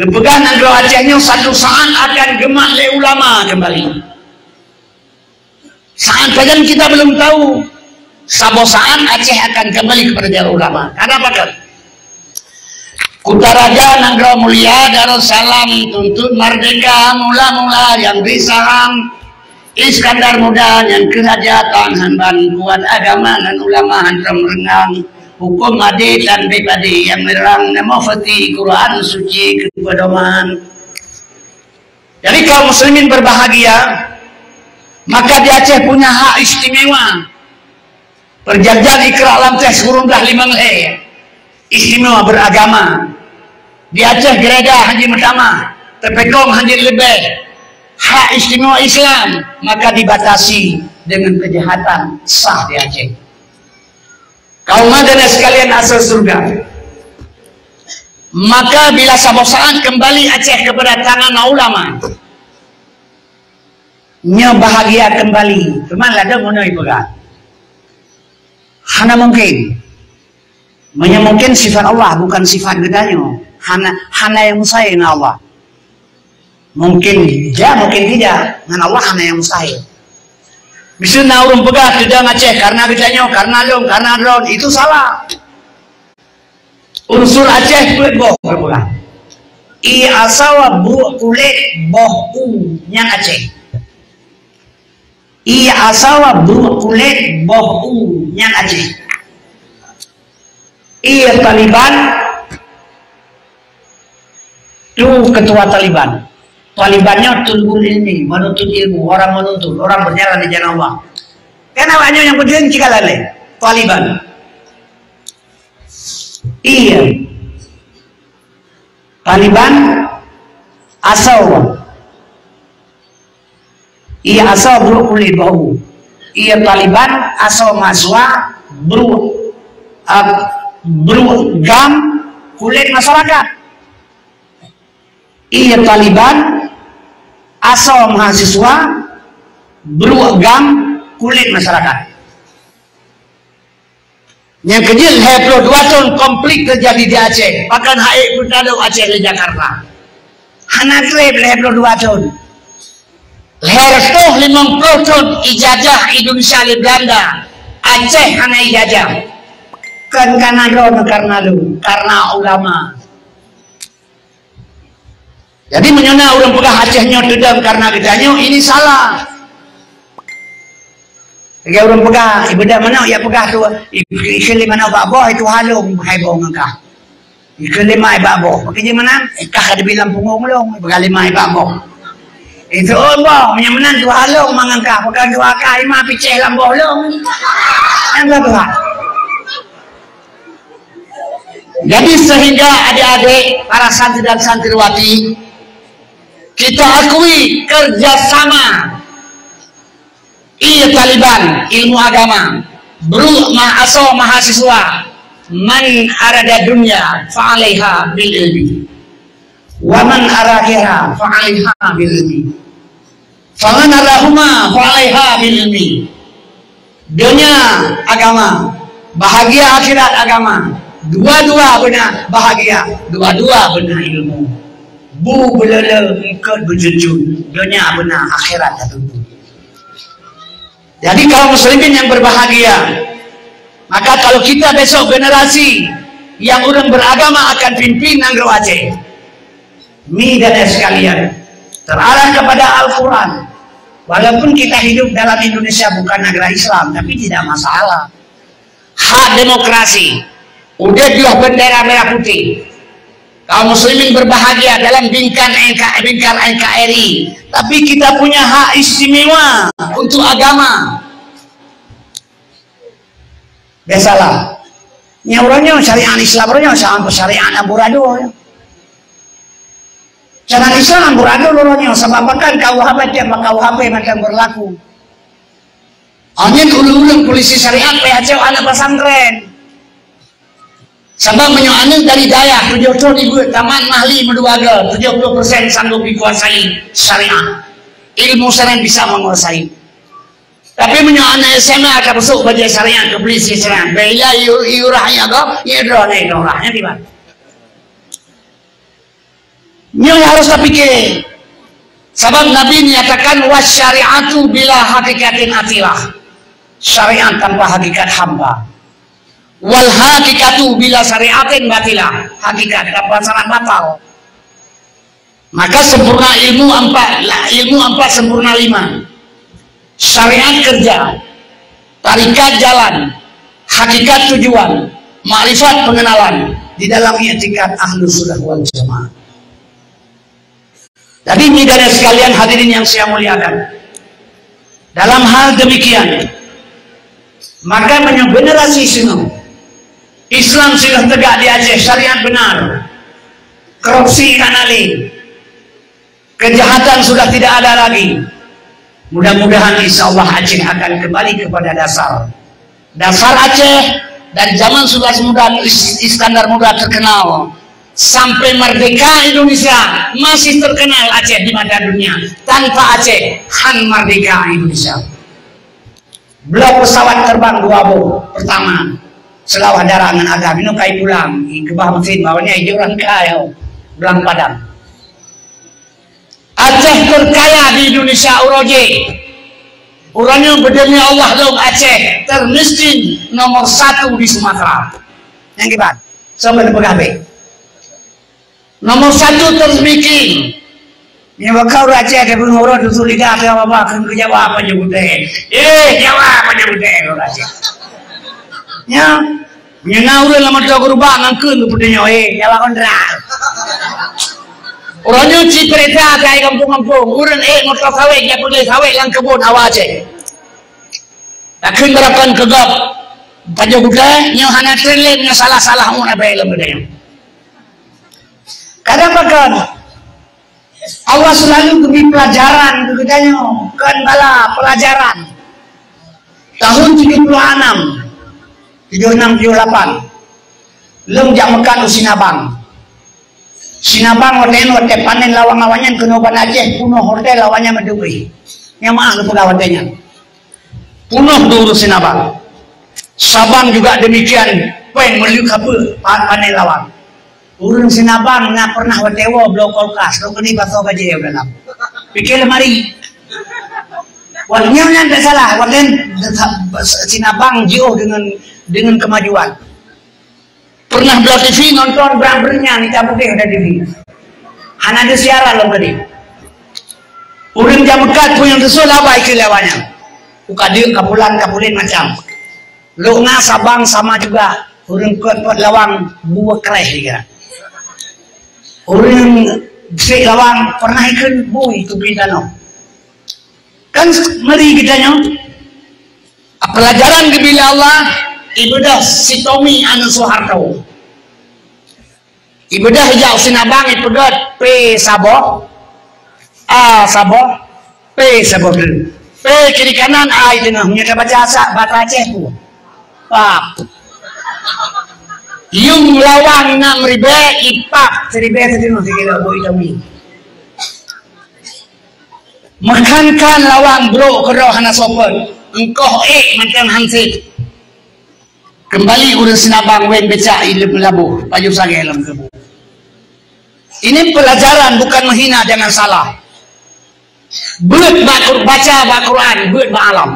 geupeugah nanggroe Aceh nyoe satu saat akan geumat lé ulama kembali. Saat pajan kita belum tahu, saboh saat Aceh akan kembali kepada jalur ulama. Kenapa kan? Kutaraja nanggroe mulia Darussalam, tuntut merdeka mula-mula nyang bri saham. Iskandar Muda nyang keu raja tan han ban, kuat agama ngon ulama hantom reungang. Huköm adé tan bép adé nyang meurang, na mufti Quran suci keu peudoman. Jadi kaum muslimin berbahagia, maka di Aceh punya hak istimewa. Perjanjian Iqra lam teh sikureueng blah limong lhèe, istimewa beragama. Di Aceh geureda hanjeuet meutamah, teupekong hanjeuet leubeh. Hak istimewa Islam, maka dibatasi dengan kejahatan sah di Aceh. Kaum hadirin sekalian asal surga. Maka bila saboh saat kembali Aceh kepada tangan ulama, nyoe bahagia kembali. Teuma ladôm meunyoe peugah, hana mungkin. Meunyoe mungkin sifat Allah, bukan sifat geutanyoe. Hana, hana nyang mustahil ngon Allah. Mungkin ja, mungkin tidak. Ngon Allah hana nyang mustahil. Miseue na ureuëng peugah teudong Aceh karena geutanyoe, karena lôn, karena droen, itu salah. Unsur Aceh peuet boh geupeugah. Ie asoe, bruek kulét, boh u, nyan Aceh. Ie asoe, bruek kulét, boh u, nyan Aceh. Ie Taliban, tu ketua Taliban. Taliban nyoe tulbul ilmi, menuntut ilmu, orang menuntut, orang berjalan di jalan Allah. Kan awak nyoe nyang peudeueng cit ka lalé. Taliban. Ie Taliban asoe. Ie asoe, bruek kulét, boh u. Ie Taliban asoe mahasiswa, bruek, ah, bruek gam, kulét masyarakat. Ie Taliban asoe mahasiswa, bruek gam, kulét masyarakat. Nyang keujeuet lhée ploh dua thon konflik teujadi di Aceh, pakon han ék peutadong Aceh lé Jakarta. Hana treb lhée ploh dua thon. Lhée reutôh limong ploh thon ijajah Indonesia lé Belanda, Aceh hana ijajah. Kon karena droen, karena lôn, karena ulama. Jadi meunyoe na ureuëng peugah Aceh nyoe teudong karena geutanyoe, ini salah. Lagée ureuëng peugah, ibeudôh manok, ya peugah tu, ikeu lima manok bak boh, itu halong hai boh ngon kah. Ikeu lima bak boh, bagi je meunan, eh, kah ka dibilang punggong lông, peugah lima bak boh. Itu oh boh, meunyoe meunan tu halong mangan kah, peugah dua kah, ima picéh lam boh lông. Nyang ka tuha. Jadi sehingga adik-adik, para santri dan santriwati, kita akui kerjasama ie Taliban ilmu agama, bruek ma asoe mahasiswa, man arada dunya fa'alaiha bil ilmi, wa man arada akhirah fa'alaiha bil ilmi. Faman arahuma fa'alaiha bil ilmi. Dunia agama, bahagia akhirat agama. Dua-dua beuna bahagia, dua-dua beuna ilmu. Bu beulele eungkot beujunjun, dunia beuna akhirat tateupeue. Jadi kaum muslimin yang berbahagia, maka kalau kita besok generasi yang ureuëng beragama akan pimpin nanggroe Aceh, Mi dan sekalian, terarah kepada Al-Quran. Walaupun kita hidup dalam Indonesia bukan negara Islam, tapi tidak masalah. Hak demokrasi, udeb yoh bendera merah putih. Kaum muslimin berbahagia dalam bingkan NK, bingkar NKRI. Tapi kita punya hak istimewa untuk agama. Biasalah. Nyang uroe nyoe syariat Islam uroe nyoe sama syariat amburadul. Syariat Islam amburadul uroe nyoe, sabab bahkan KUHP tiep KUHP mantong berlaku. Angén ulôn-ulôn polisi syariat payah cok aneuk pesantren. Sabab meunyoe aneuk dari dayah tujoh thon ibuet tamat mahli meudua ga, tujoh puluh persen sanggup dikuasai syariat. Ilmu syariat bisa menguasai. Tapi meunyoe aneuk SMA ka beusôk bajée syariat, keu polisi syariat, bèk ya iurah nyan gob, ya droe nyan droe nyan diban. Nyoe harus tapike. Sabab Nabi nyatakan, "Wasyari'atu bila hakikatin atilah." Syariat tanpa hakikat hampa. "Wal hakikatu bila syari'atin batilah." Hakikat tanpa syarat batal. Maka sempurna ilmu empat, ilmu empat sempurna lima. Syariat kerja, tarikat jalan, hakikat tujuan, makrifat pengenalan di dalam i'tikad Ahlus Sunnah wal Jamaah. Jadi, ini dari sekalian hadirin yang saya muliakan. Dalam hal demikian, maka meunyoe generasi singoh Islam singoh tegak di Aceh, syariat benar, korupsi hana lé, kejahatan sudah tidak ada lagi. Mudah-mudahan insya Allah Aceh akan kembali kepada dasar. Dasar Aceh dari zaman Sultan Muda, Is-, Iskandar Muda terkenal. Sampai merdeka Indonesia masih terkenal Aceh di mata dunia. Tanpa Aceh, han merdeka Indonesia. Bloe pesawat terbang dua boh pertama, Seulawah Dara ngon Agam, inoe kai pulang, ikeubah mesin, bak nyan ijok rangkai, blang padang. Aceh terkaya di Indonesia uroe jih. Uroe nyoe beudeungoe Allah lom Aceh termiskin nomor satu di Sumatera. Nyang kiban? Sampai teupeugah beh. Nomor satu termiskin. Nyoe baka ureueng Aceh ada pengurus dusun lidah ada apa-apa, keu jawab apa je budaya. Eh, jawab apa je budaya ureueng Aceh. Nya, nyan ureueng lam moto geurubak ngon kheun geupeutunyok, eh, jawab kontrak. Uroe nyoe ci peurintah ka kampung-kampung, ureueng eh moto sawét, jak peugöt sawét lam keubon awak Aceh. Takheun beurakan keu gob pajoh gutée, nyoe hana trén lé, nyoe salah-salah umat abée lom geutanyoe. Kadang pakon, Allah selalu geubri pelajaran keu geutanyoe, kon bala pelajaran. Tahun tujuh puluh enam, tujuh enam, tujuh lapan, lôn jak meukat u Sinabang. Sinabang watée nyan, watée panen lawang awaknyan keunoe Banda Aceh, punoh hotel awaknyan meuduri. Nyang meuah lôn peugah watée nyan. Punoh di ureueng Sinabang. Sabang juga demikian, péng meuleuek kapeuek pa-, panen lawang. Ureueng Sinabang na pernah watée woe bloe kulkas, rot keudeh pasoe bajée u dalam. Pike lemari. Watée nyan, nyan tak salah, watée Sinabang jiôh deungon, deungon kemajuan. Pernah bloe T V nonton brang-brang nyan, hitam putih ada T V. Hana ada siaran lom tadi. Ureueng jak meukat pun nyang teusul labai keu lawan nyan. Uka deuk kapulan, kapulin macam. Lok na Sabang sama juga. Ureueng kot-kot lawang bue kreh dikira. Ureueng sek lawang pernah ikheun bui tupi tanoh. Kan ngeri geutanyoe. Pelajaran geubri lé Allah, ibeudôh si Tommy aneuk Soeharto. Ibeudôh ijak u Sinabang ipeugét P saboh, A saboh, P saboh deuh. P kiri kanan, A i teungoh. Meunyoe tabaca sa-, bata Aceh pu. Pap. Yuem lawang nam ribée, ipap siribée siteungoh sikilo bui Tommy. Meukan-kan lawang brok keudroe hana sopan, engkoh ék mantong hansét. Keumbali ureueng Sinabang wéng becak i leuem laboh, pajoh sagai lam keubon. Ini pelajaran, bukan menghina, jangan salah. Beuet bak Qur-, baca bak Quran, beuet bak alam.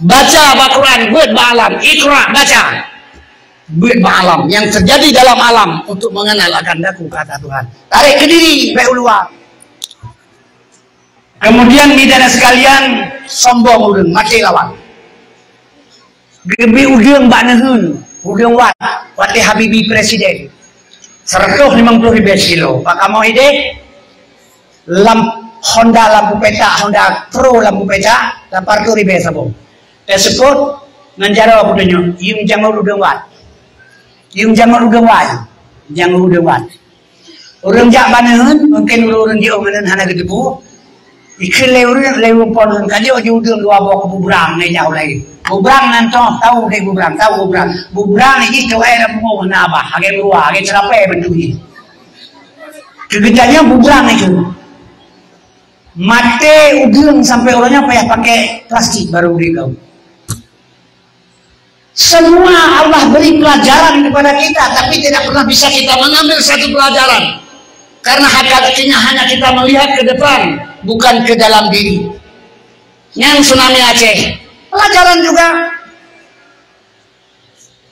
Baca bak Quran, beuet bak alam. Iqra, baca. Beuet bak alam. Yang terjadi dalam alam untuk mengenal akan daku kata Tuhan. Tarék keu diri, bék u luwa. Kemudian, bidan sekalian, sombong ureueng, maté lawang. Geubri udeueng bak neuheun, udeueng wat, watée Habibie presiden. Seratus lima puluh ribée sikilo. Bak kamoe ideh, lam Honda lampu petak, Honda Pro lampu petak, lapan ratus ribée saboh. Teuseuôt ngon jaroe peutunyok, yuem jangon udeueng wat. Yuem jangon udeueng wat. Jangon udeueng wat. Ureueng jak bak neuheun, mungken ureueng-ureueng jiôh ngon neuheun hana geuteupeue. Ikheun lé ureueng, lé ureueng po neuheun, ka jok ji udeueng dua boh keu bubrang, lé jauh laén. Bubrang nan toh, tau deh bubrang, tau bubrang. Bubrang jih toh ai lam pungo na bah, lagée meurua, lagée ceurapée bentuk jih. Keu geutanyoe bubrang itu. Maté udeueng sampai uroe nyoe payah pakai plastik baru dikau. Semua Allah beri pelajaran kepada kita, tapi tidak pernah bisa kita mengambil satu pelajaran. Karena hakikatnya hanya kita melihat ke depan, bukan ke dalam diri. Nyang tsunami Aceh, pelajaran juga.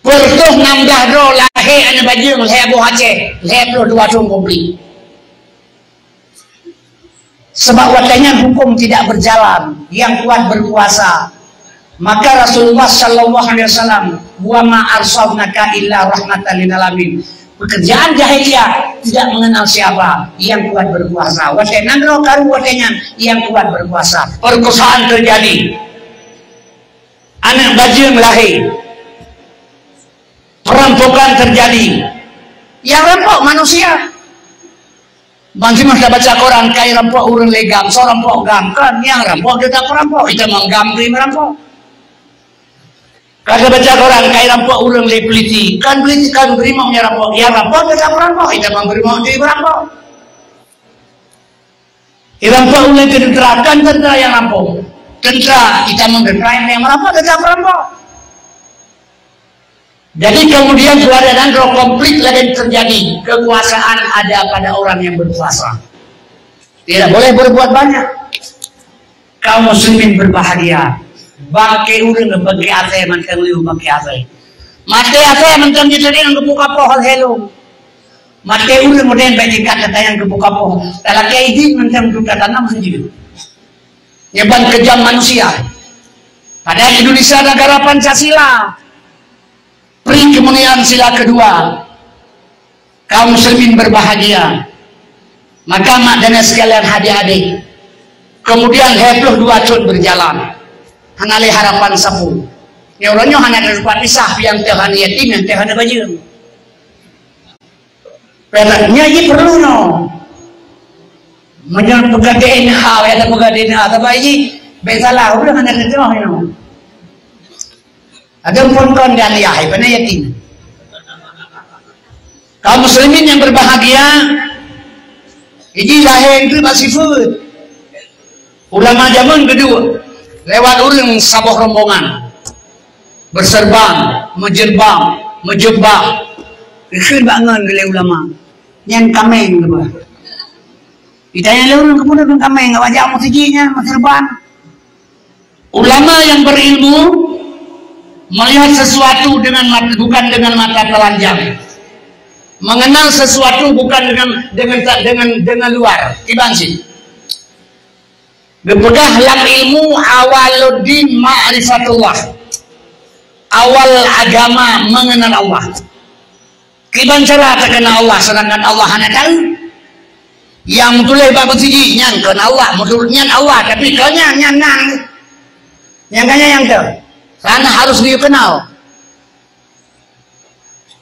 Peureutôh nam blah droe lahé aneuk bajeueng lhée boh Aceh, lhée ploh dua thon konflik. Sebab watée nyan hukum tidak berjalan, yang kuat berkuasa. Maka Rasulullah sallallahu alaihi wasallam, "Wa ma arsalnaka illa rahmatan lil alamin." Pekerjaan jahiliyah tidak mengenal siapa, yang kuat berkuasa. Watée nanggroe karu watée nyan, yang kuat berkuasa. Perkosaan terjadi. Aneuk bajeueng lahé. Perampokan terjadi. Yang rampok manusia. Ban simah tabaca koran, kai rampok ureueng lé GAM, soe rampok GAM, kan nyang rampok tetap perampok, itamong GAM teuh merampok. Ka tabaca koran, kai rampok ureueng lé polisi, kan polisi, kan brimob nyang rampok, nyang rampok tetap perampok, itamong brimob teuh merampok. Nyang rampok ureueng teuntera, kan teuntera nyang rampok. Teuntera, itamong teuntera nyang merampok tetap perampok. Jadi kemudian keadaan roh konflik lagi terjadi. Kekuasaan ada pada orang yang berkuasa. Tidak boleh berbuat banyak. Kaum muslimin berbahagia. Bangke ureuëng bangke asai mantong liu bangke asai. Maté asai mantong jiteudeung geupeu kapoh hal helom. Maté ureuëng modern baik tingkat tatanyang geupeu kapoh. Talakée idin mantong duka tanam sendiri. Nyeban kejam manusia. Padahal Indonesia negara Pancasila. Pri kemuliaan sila kedua. Kaum muslimin berbahagia. Maka mak dan sekalian adik-adik. Kemudian dua puluh dua tahun berjalan. Hana lé harapan sapu. Nyoe uroe nyoe hana dapat pisah, nyang teuh hana yatim, nyang teuh hana bajeueng. Padahal nyoe jih perlu no. Meunyoe peugah D N A, ya ada peugah D N A, tapi jih, baik salah, udah hana teuh nyoe. Ada pun kon dan ayah, ibarat yatim. Kaum muslimin yang berbahagia, ini lahir itu bak sifat. Ulama zaman kedua, lewat ureuëng saboh rombongan. Berserban, meujilbab, meujubah. Dikheun bak ngon lé ulama. Nyan kaméng keubah. Ditanya lé ureuëng kemudian kaméng, awak jak meuseujid nyan, meuserban. Ulama yang berilmu melihat sesuatu dengan mata, bukan dengan mata telanjang. Mengenal sesuatu bukan dengan dengan dengan dengan luar. Kiban sih. Dipeugah lam ilmu awaluddin ma'rifatullah. Awal agama mengenal Allah. Kiban cara takenal Allah sedangkan Allah hana tahu? Nyang meutuléh bak meuseujid nyan kon Allah, meuturot nyan Allah, tapi kon nyan nyan nan. Nyang ka nyan nyang teu. Karena harus dikenal.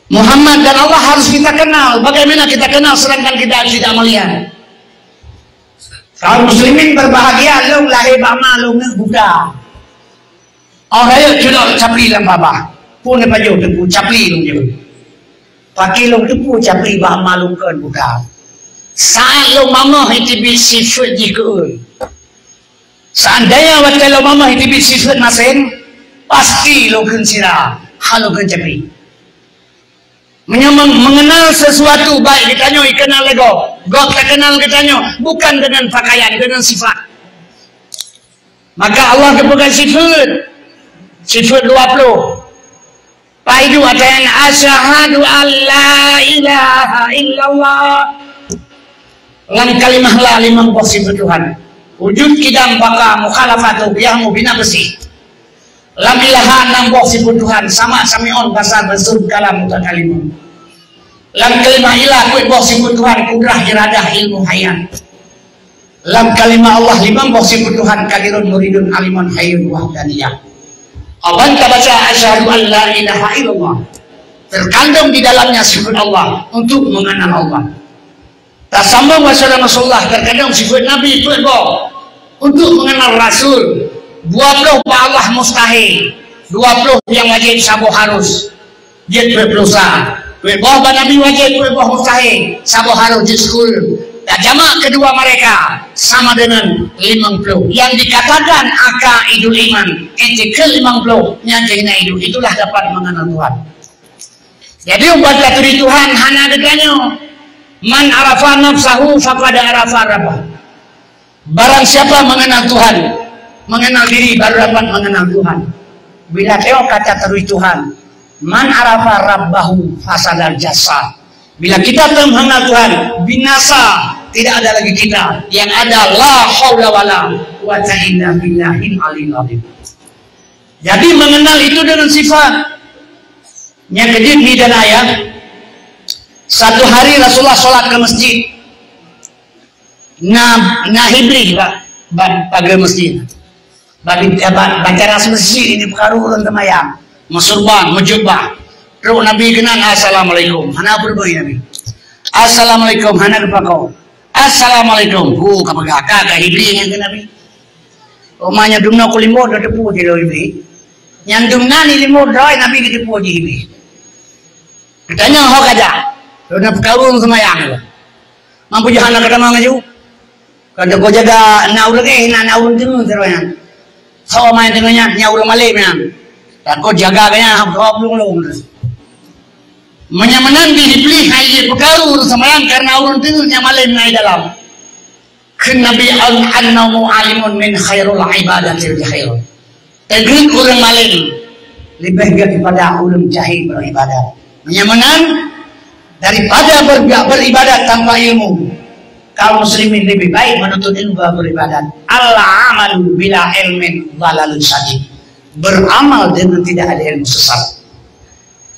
Muhammad dan Allah harus kita kenal. Bagaimana kita kenal sedangkan kita tidak melihat? Kaum muslimin berbahagia, lôn lahé bak ma lôn buta. Oh, rayeuk cudok capli lam babah. Pun pajoh teupeu capli lôn jeuet. Paki lôn teupeu capli bak ma lôn kon buta. Saat lôn mamah iteubiet sifeuet jih keu ulôn. Seandainya watée lôn mamah iteubiet sifeuet masen, pasti lôn kheun sira, hana lôn kheun capli. Meunyoe meng-, mengenal sesuatu, baik geutanyoe ikenal lé gob, gob takenal geutanyoe, bukan dengan pakaian, dengan sifat. Maka Allah geupeugah sifeuet, sifeuet dua puluh. Paidu atayan, "Asyhadu an la ilaha illallah." Lam kalimah la limong boh sifeuet Tuhan. Wujud, qidam, baqa, mukhalafatu, qiyam, bina, bersih. Lam ilaha enam boh sifeuet Tuhan, sama, sami'un, basar, basirun, kalam, mutakalimun. Lam kalimah ilah peuet boh sifeuet Tuhan, kudrah, iradah, ilmu, hayat. Lam kalimah Allah limong boh sifeuet Tuhan, qadirun, muridun, alimun, hayyun, wahdaniyah. Aban tabaca asyhadu an la ilaha illallah. Terkandung di dalamnya sifat Allah untuk mengenal Allah. Tasambung bak Rasulullah, terkadang sifat Nabi peuet boh. Untuk mengenal Rasul, dua puluh bak Allah mustahil, dua puluh nyang wajéb saboh harus. Jeuet peuet puluh sa. Peuet boh bak Nabi wajéb, peuet boh mustahil, saboh harus jeuet seukul. Dan jamak kedua mereka sama dengan limong puluh. Yang dikatakan aqaidul iman, etika limong puluh, nyang keuhina hidup, itulah dapat mengenal Tuhan. Jadi, ubat taturi Tuhan hana geutanyoe. "Man arafa nafsahu faqad arafa rabbah." Barang siapa mengenal Tuhan, mengenal diri, baru dapat mengenal Tuhan. Bila teuh ka taturi Tuhan, "Man arafa rabbahu fasadal jasad." Bila kita telah mengenal Tuhan, binasa, tidak ada lagi kita. Yang ada la haula wala quwwata illa billahil aliyil azim. Jadi, mengenal itu dengan sifat. Nyang keujeuet mi dan ayah, satu hari Rasulullah sholat ke masjid. Na, na Iblih bak, bak pageue masjid. Bak, bak, bak teras masjid ini peukaru ureuëng seumayang. Meusurban, meujubah. Trok Nabi keunan, "Assalamualaikum." Hana peureumeun Nabi. "Assalamualaikum," hana geupakong. "Assalamualaikum." Hu, ka peugah, ka, ka Iblih nyang keu Nabi. Umat nyang dumnoe kulimbo dah teupeu jih lôn Iblih. Nyang dumna ni limbo droe Nabi geuteupeue jih Iblih. Geutanyong ho ka jak. Lôn na peukaru seumayang. Mampu jahan na ka tamong laju. Kan takot jaga na ureuëng éh, na, na ureuëng teungeut sidroe nyan. Soe main teungeut nyan, nyan ureuëng malém nyan. Takot jaga geuh nyan, hab, hab lôn lôn. Meunyoe meunan di Iblih hai jih peukaru seumayang karena ureuëng teungeut nyang malém na di dalam. Kheun Nabi, "Al-, an-naumu alimun min khairul ibadati bi khair." Teugeut ureuëng malém leubeh gét daripada ureuëng jahé beuribadat. Meunyoe meunan, daripada ber-, beuribadat tanpa ilmu, kaum muslimin lebih baik menuntut ilmu beuribadat. Al-amalu bila ilmin dhalalun syadid. Beramal dengan tidak ada ilmu sesat.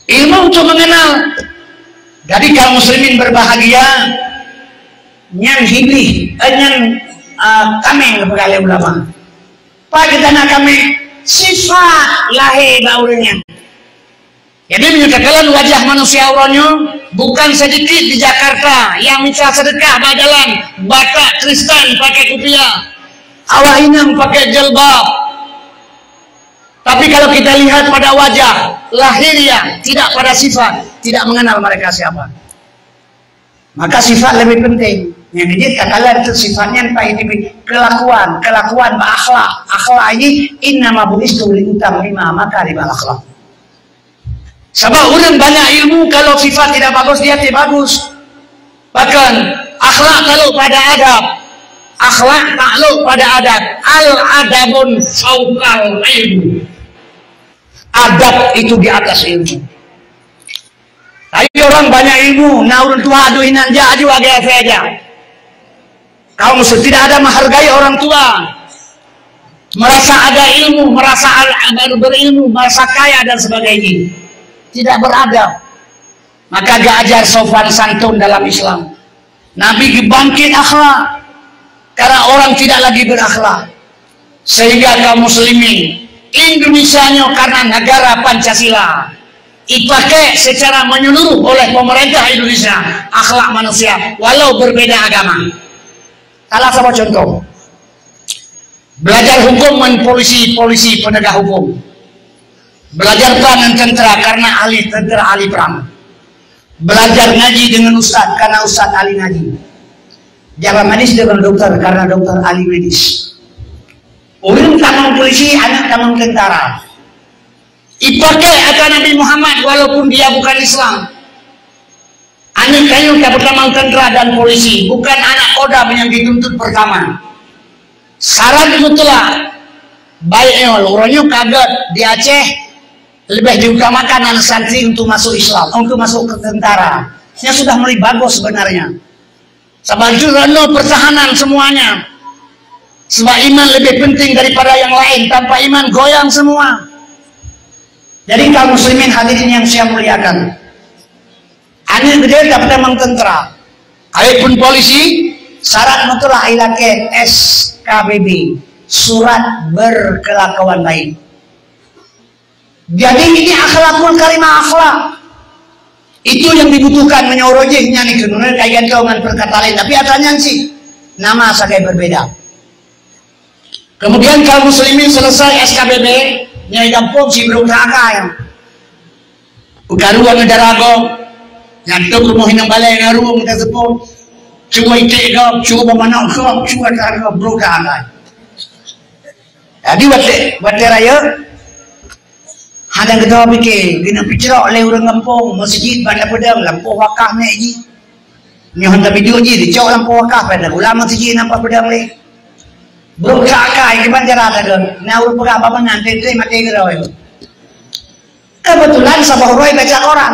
Ilmu untuk mengenal. Jadi kaum muslimin berbahagia, nyan hiblih, eh, nyan, eh, tameng, peugah lé ulama. Pat geutanyoe tameng? Sifat lahé bak ureuëng nyan. Jadi, meunyoe takalon wajah manusia uroe nyoe, bukan sedikit di Jakarta yang minta sedekah bak jalan, Batak Kristen pakai kupiah, awak inong pakai jilbab. Tapi kalau kita lihat pada wajah lahiriah, tidak pada sifat, tidak mengenal mereka siapa. Maka sifat lebih penting. Nyang jeuet takalon tu sifat nyan, pai tibi kelakuan, kelakuan bak akhlak. Akhlak ini, "Innama bu'istu liutammima makarimal akhlak." Sabab ureuëng banyak ilmu, kalau sifat tidak bagus, dia tidak bagus. Bahkan akhlak taklok pada adab. Akhlak taklok pada adab. Al-adabun fauqal ilmu. Adab itu di atas ilmu. Tapi orang banyak ilmu, na ureuëng tuha duek inan jak aju agak saja. Kaum muslim tidak ada menghargai orang tua. Merasa ada ilmu, merasa al-, berilmu, merasa kaya dan sebagainya. Tidak beradab. Maka geuajar sopan santun dalam Islam. Nabi geubangkit akhlak karena orang tidak lagi berakhlak. Sehingga kaum muslimin, Indonesia nyoe karena negara Pancasila, dipakai secara menyeluruh oleh pemerintah Indonesia akhlak manusia walau berbeda agama. Salah satu contoh, belajar hukum ngon polisi, polisi penegak hukum. Belajar perang ngon tentara karena ahli tentara, ahli perang. Belajar ngaji dengan ustaz karena ustaz ahli ngaji. Jaga medis dengan doktor karena doktor ahli medis. Ureuëng tamong polisi, aneuk tamong tentara. Dipakai ata Nabi Muhammad walaupun dia bukan Islam. Aneuk tanyoe ka peutamong tentara dan polisi, bukan anak kodam yang dituntut pertama. Syarat mutlak, baik nyoe, uroe nyoe ka gét di Aceh, lebih diutamakan aneuk santri untuk masuk Islam, untuk masuk ke tentara. Yang sudah mulai bagus sebenarnya. Sabab itu, reno pertahanan semuanya. Sebab iman lebih penting daripada yang lain. Tanpa iman, goyang semua. Jadi, kaum muslimin hadirin yang saya muliakan, aneuk geude dapeutamong tentara, awai pun polisi, syarat mutlak ilakée S K B B, surat berkelakuan baik. Jadi, ini akhlakul karimah, akhlak. Itu yang dibutuhkan meunyoe uroe jih nyan itu, nurut kai gantongan perkataan lain. Tapi ata nyan sih, nama sagai berbeda. Kemudian kaum muslimin selesai S K B B, nyai gampông si brok teuakai. Ukaru anu dara gob, nyan tu rumoh inong balai ngon rumoh teuseupôt. Cuba iték gob, cuba manok gob, cuba dara gob, brok teuakai. Jadi, watée, watée rayeuk, hana geutanyoe pike, geuneuk picrok lé ureuëng gampông, meuseujid ban peudeueng, lampôh wakaf nek jih. Nyoe hana biduek jih, dicok lampôh wakaf, pada gula meuseujid nampak peudeueng lé. Brok teuakai, kiban cara teudeung, na ureuëng peugah bak meunan, teuntée maté keudroe. Kebetulan saboh uroe baca koran.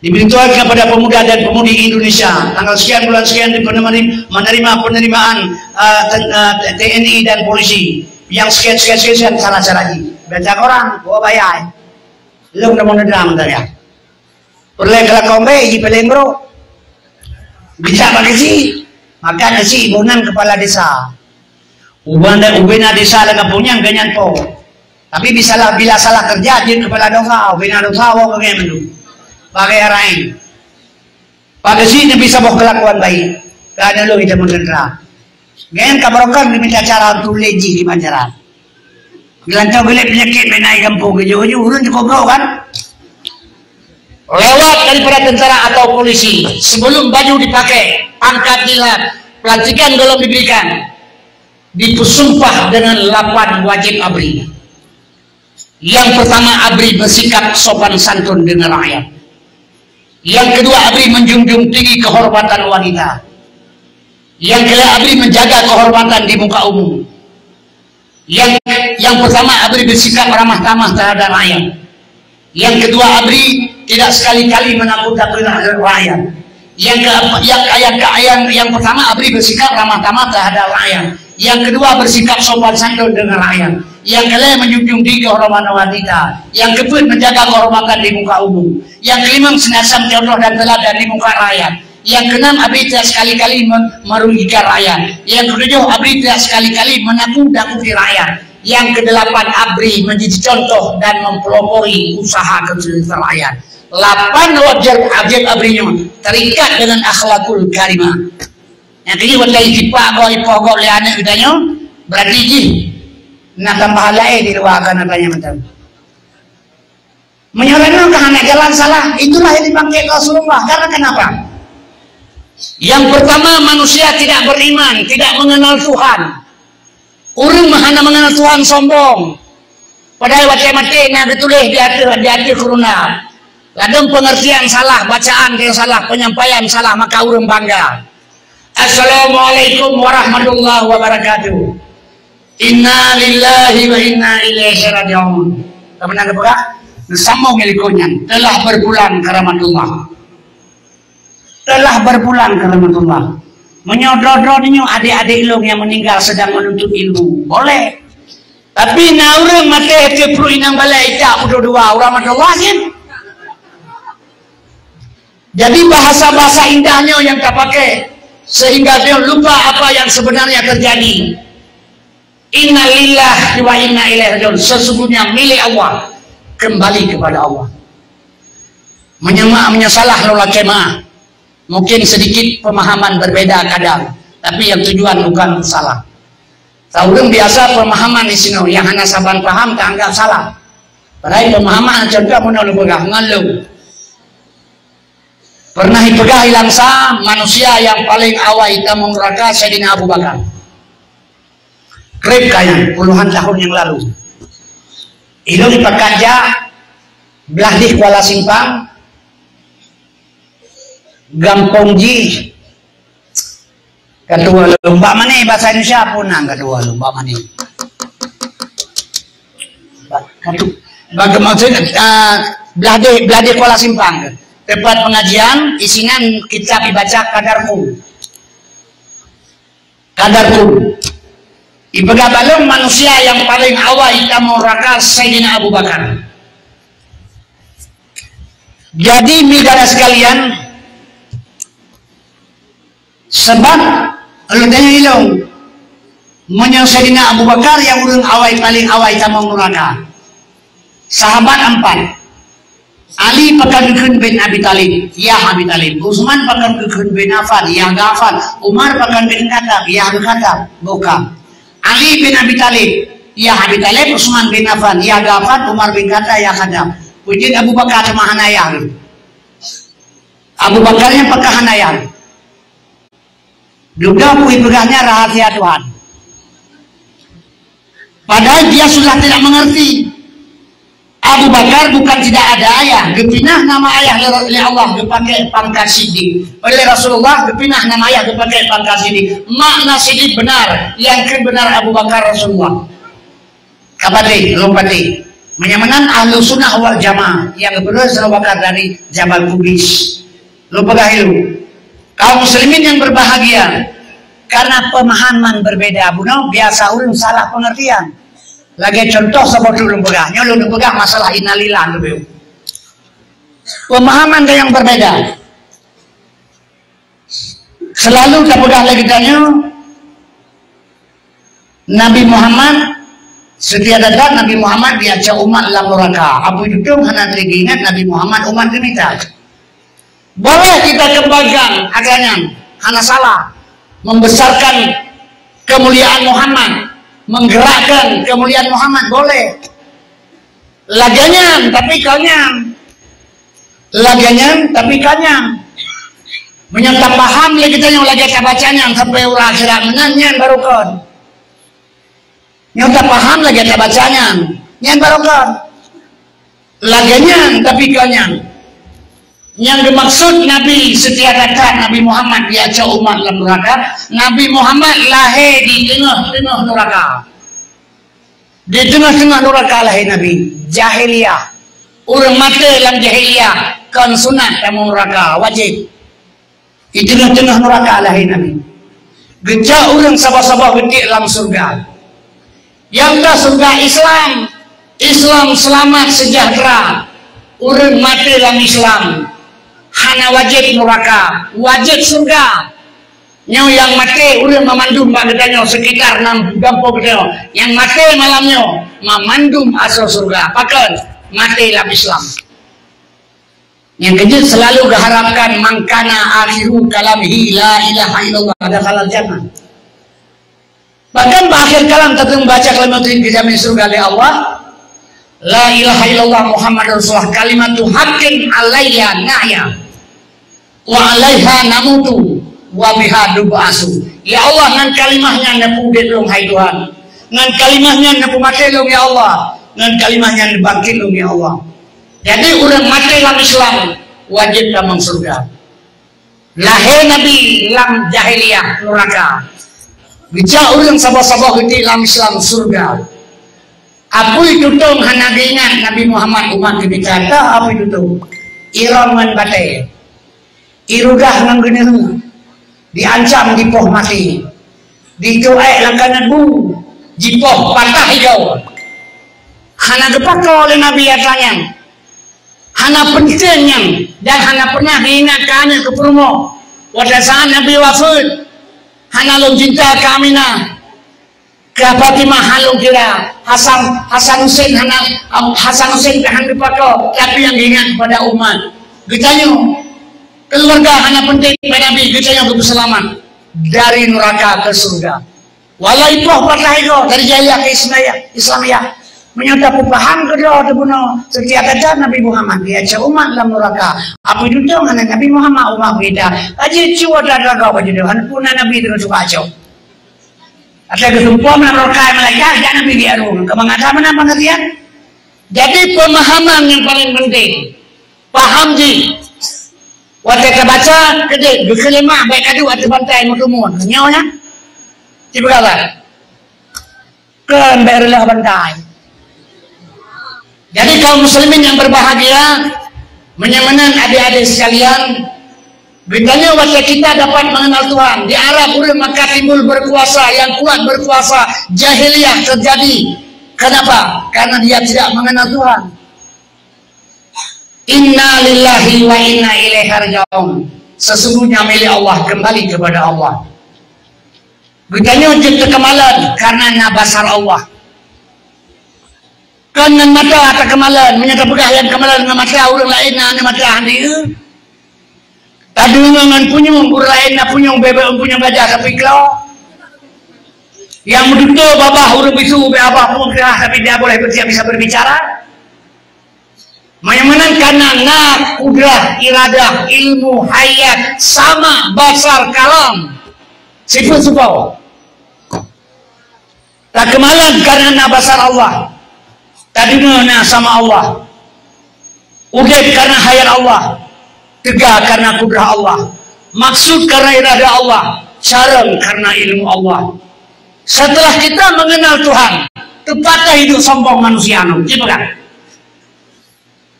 Diberitahukan kepada pemuda dan pemudi Indonesia, tanggal sekian bulan sekian di penerima-, menerima penerimaan, eh, ten-, eh, T N I dan polisi yang sekian, sekian, sekian, sekian, cara-cara jih. Baca koran, bawa bayar. Lôn udah mau nendang tadi. Peureulée keulah kombée, jih peleng bro. Bisa bagi si, maka si ibu nan kepala desa. Ubana, ubena desa lam gampông nyan geuh nyan po. Tapi bisalah, bila salah kerja, jeuet kepala dosa, ubena dosa, woe keu geuh mandum. Pakai arain. Pada si Nabi saboh kelakuan baik. Ka ada lôn ita meuteuntra. Geuh nyan ka barokon diminta cara untuk lé jih di banjaran. Geulantoe geulet penyakit bak inan gampông geuh jih, ureuëng cukup brok kan? Lewat daripada tentara atau polisi, sebelum baju dipakai, pangkat dilihat, pelantikan belum diberikan, dipeusumpah dengan lapan wajib abri. Yang pertama, abri bersikap sopan santun dengan rakyat. Yang kedua, abri menjunjung tinggi kehormatan wanita. Yang keu lhèe, abri menjaga kehormatan di muka umum. Yang, yang pertama, abri bersikap ramah tamah terhadap rakyat. Yang kedua, abri tidak sekali-kali menakut-nakuti rakyat. Yang ke-, yang, yang, yang, yang pertama, abri bersikap ramah tamah terhadap rakyat. Yang kedua, bersikap sopan santun dengan rakyat. Yang kelima, menjunjung tinggi kehormatan wanita. Yang keempat, menjaga kehormatan di muka umum. Yang kelima, senantiasa contoh dan teladan di muka rakyat. Yang keenam, abri tidak sekali-kali me-, merugikan rakyat. Yang ketujuh, abri tidak sekali-kali menakut-nakuti rakyat. Yang kedelapan, abri menjadi contoh dan mempelopori usaha kesulitan rakyat. Lapan objek, objek abri nyoe terikat dengan akhlakul karimah. Nyang keujeuet watèe jipak gob, jipoh gob lé aneuk geutanyoe, berarti jih na tambahan laén di luwa keu aneuk geutanyoe mantong. Meunyoe droeneuh ka hana jalan salah, itulah yang dipakai Rasulullah. Karena kenapa? Yang pertama, manusia tidak beriman, tidak mengenal Tuhan. Ureueng hana mengenal Tuhan sombong. Padahai watèe maté na geutuléh di ateueh, di ateueh kuruna. Ladôm pengertian salah, bacaan nyang salah, penyampaian salah, maka ureueng bangga. Assalamualaikum warahmatullahi wabarakatuh. Inna lillahi wa inna ilaihi raji'un. Ka meunan geupeugah, geusambông ngon likot nyan, telah berpulang ke rahmatullah. Telah berpulang ke rahmatullah. Meunyoe droe-droe nyoe adék-adék lôn nyang meninggal sedang menuntut ilmu, boleh. Tapi na ureueng maté teuh pruet inong balèe ita peuduek dua, u rahmatullah jih. Jadi bahasa-bahasa indah nyoe nyang tapakai sehingga dia lupa apa yang sebenarnya terjadi. Inna lillahi wa inna ilaihi raji'un. Sesungguhnya milik Allah, kembali kepada Allah. Meunyoe ma-, meunyoe salah lôn lakèe meu'ah. Mungkin sedikit pemahaman berbeda kadang, tapi yang tujuan bukan salah. Ureueng biasa pemahaman di sinoe nyang hana saban paham taanggap salah. Padahai pemahaman contoh meunan lôn peugah ngon lôn. Pernah ipeugah i Langsa, manusia yang paling awai tamong nuraka Saidina Abu Bakar. Kreb ka nyan, puluhan tahun yang lalu. Ilôn ipakat jak blah deh Kuala Simpang, gampông jih Ka tuwoe lôn bak mané, bahasa Indonesia pun nang ka tuwoe lôn bak mané. Ba-, ka tu-, bagaimana maksud, ah, blah deh, blah deh Kuala Simpang tu. Tempat pengajian, isinan kitab ibaca Qadarku. Qadarku. Ipeugah bak lôn manusia yang paling awai tamong nuraka Saidina Abu Bakar. Jadi, saudara sekalian, Sabab, ulôn tanyong ilôn, meunyoe Saidina Abu Bakar nyang ureueng awai, paléng awai tamong nuraka, sahabat ampat, Ali pakon geukheun bin Abi Thalib, yah Abi Thalib. Utsman pakon geukheun bin Affan, yah Affan. Umar pakon bin Khattab, yah Khattab. Bukon. Ali bin Abi Thalib, yah Abi Thalib. Utsman bin Affan, yah Affan. Umar bin Khattab, yah Khattab. Peue jeuet Abu Bakar teuma hana yah. Abu Bakar nyan pakon hana yah. Dudoe peue ipeugah nyan rahasia Tuhan. Padahal dia sudah tidak mengerti. Abu Bakar bukan tidak ada ayah, geupinah nama ayah lé, lé Allah, geupakè pangkat Siddiq. Oleh Rasulullah geupinah nama ayah, geupakè pangkat Siddiq. Makna Siddiq benar, nyang kheun benar Abu Bakar Rasulullah. Ka patéh, lôn patéh. Meunyoe meunan Ahlussunnah wal Jamaah nyang geupeureuet Abu Bakar dari Jabal Kubais. Lôn peugah ilôn, kaum muslimin yang berbahagia, karena pemahaman berbeda. Bunoe biasa ureueng salah pengertian. Lagèe contoh saboh teuk lôn peugah, nyoe lôn peugah masalah innalillah leubeh. Pemahaman yang berbeda. Selalu tapeugah lé geutanyoe, Nabi Muhammad, setiap datang Nabi Muhammad diancam umat lam nuraka. Abu Judum hana lé geuingat Nabi Muhammad umat geumita. Boleh kita kembangkan ajaran nyan, hana salah. Membesarkan kemuliaan Muhammad, menggerakkan kemuliaan Muhammad, boleh. Lagèe nyan, tapi kon nyan. Lagèe nyan, tapi kon nyan. Meunyoe tapaham lé geutanyoe lagèe tabaca nyan sampai uroe akhirat meunan, nyan baru kon. Nyoe tapaham lagèe tabaca nyan, nyan baru kon. Lagèe nyan, tapi kon nyan. Nyang dimaksud Nabi seutia that-that, Nabi Muhammad, geuyue cok umat lam nuraka. Nabi Muhammad lahé di teungoh-teungoh nuraka. Di teungoh-teungoh nuraka lahé Nabi. Jahiliyah. Ureuëng maté lam jahiliyah kon sunat tamong nuraka, wajéb. Di teungoh-teungoh nuraka lahé Nabi. Geucok ureuëng saboh-saboh geutiek lam syeuruga. Nyang ka syeuruga Islam, Islam seulamat seujahteura. Ureuëng maté lam Islam hana wajéb nuraka, wajéb syeuruga. Nyoe nyang maté ureuëng mamandum bak geutanyoe, sekitar nam gampông geutanyoe. Nyang maté malam nyoe mamandum asoe syeuruga. Pakon? Maté lam Islam. Nyang keujeuet selalu geuharapkan, "Man kana akhiru kalamihi la ilaha illallah, dakhalal jannah." Bahkan bak akhir kalam, tateumbaca kalimat tauhid geujamin syeuruga lé Allah. "La ilaha illallah Muhammadur Rasulullah, kalimatu haqqin alayya nahya. Wa alaiha namutu wa biha nub'asu." Ya Allah, ngon kalimah nyan neupeuudeb lôn, hai Tuhan. Ngon kalimah nyan neupeumaté lôn, ya Allah. Ngon kalimah nyan neubangkét lôn, ya Allah. Jadi, ureuëng maté lam Islam wajéb tamong syeuruga. Lahé Nabi lam jahiliyah, nuraka. Geucok ureuëng saboh-saboh geutiek lam Islam, syeuruga. Apui tutong hana geuingat Nabi Muhammad umat geuh mita, teuh apui tutong. Irong ngon batée. Irudah ngon geuneue. Diancam jipoh maté. Dicuek lam kanat bu. Jipoh patah igoe. Hana geupakoe lé Nabi atra nyan. Hana peunteng nyan dan hana pernah geuingat keu aneuk keu peurumoh. Watée saát Nabi wafeuet, hana lôn cinta keu Aminah. Keu Fatimah hana lôn kira, Hasan, Hasan Husein hana, Hasan Husein hana geupakoe, tapi nyang geuingat kepada umat. Geutanyoe, keluarga hana penting bak Nabi, geutanyoe geupeuseulamat dari nuraka ke surga. Walau ipoh patah igoe dari jahiliyah ke Islamiyah, Islamiyah. Meunyoe tapeupaham keudroe teubunoe seutia that-that Nabi Muhammad, geuyue cok umat lam nuraka. Apui tutong hana Nabi Muhammad umat beurita. Aji cue that raga bak judoe, hana puna Nabi teungoh cuba cok. Asai geusumpom lam rokai malaikat, jak Nabi di arung. Keu meunan meunan pengertian. Jadi, pemahaman yang paling penting. Paham jih. Watée tabaca, keudeh, geukeuleumah, baik kadu ateueh bantai meutumun. Nyoe nyan. Cipeugah bah. Keu bék reuloh bantai. Jadi, kaum muslimin yang berbahagia, meunyoe meunan adik-adik sekalian, geutanyoe watée kita dapat mengenal Tuhan, di Arab ureuëng maka timbul berkuasa, yang kuat berkuasa, jahiliyah terjadi. Kenapa? Karena dia tidak mengenal Tuhan. Inna lillahi wa inna ilaihi raji'un. Sesungguhnya milik Allah, kembali kepada Allah. Geutanyoe jeuet teukeumalen karena na basar Allah. Kon ngon mata takeumalen, meunyoe tapeugah nyang keumalen ngon mata, ureuëng laén na aneuk mata hana. Tadeungoe ngon punyueng, ureuëng laén na punyueng beubaih, punyueng gajah tapi klo. Nyang meututoe babah ureuëng bisu ubé abah pun keurah, tapi dia boleh, dia bisa berbicara. Meunyoe meunan karena na kudrah, iradah, ilmu, hayat, sama, basar, kalam. Sifeuet sipoh. Takeumalen karena na basar Allah. Tadeungoe na sama Allah. Udeb karena hayat Allah. Teuga karena kudrah Allah. Maksud karena iradah Allah. Carông karena ilmu Allah. Setelah kita mengenal Tuhan, teupatah hidup sombong manusia nyoe. Cipeugah.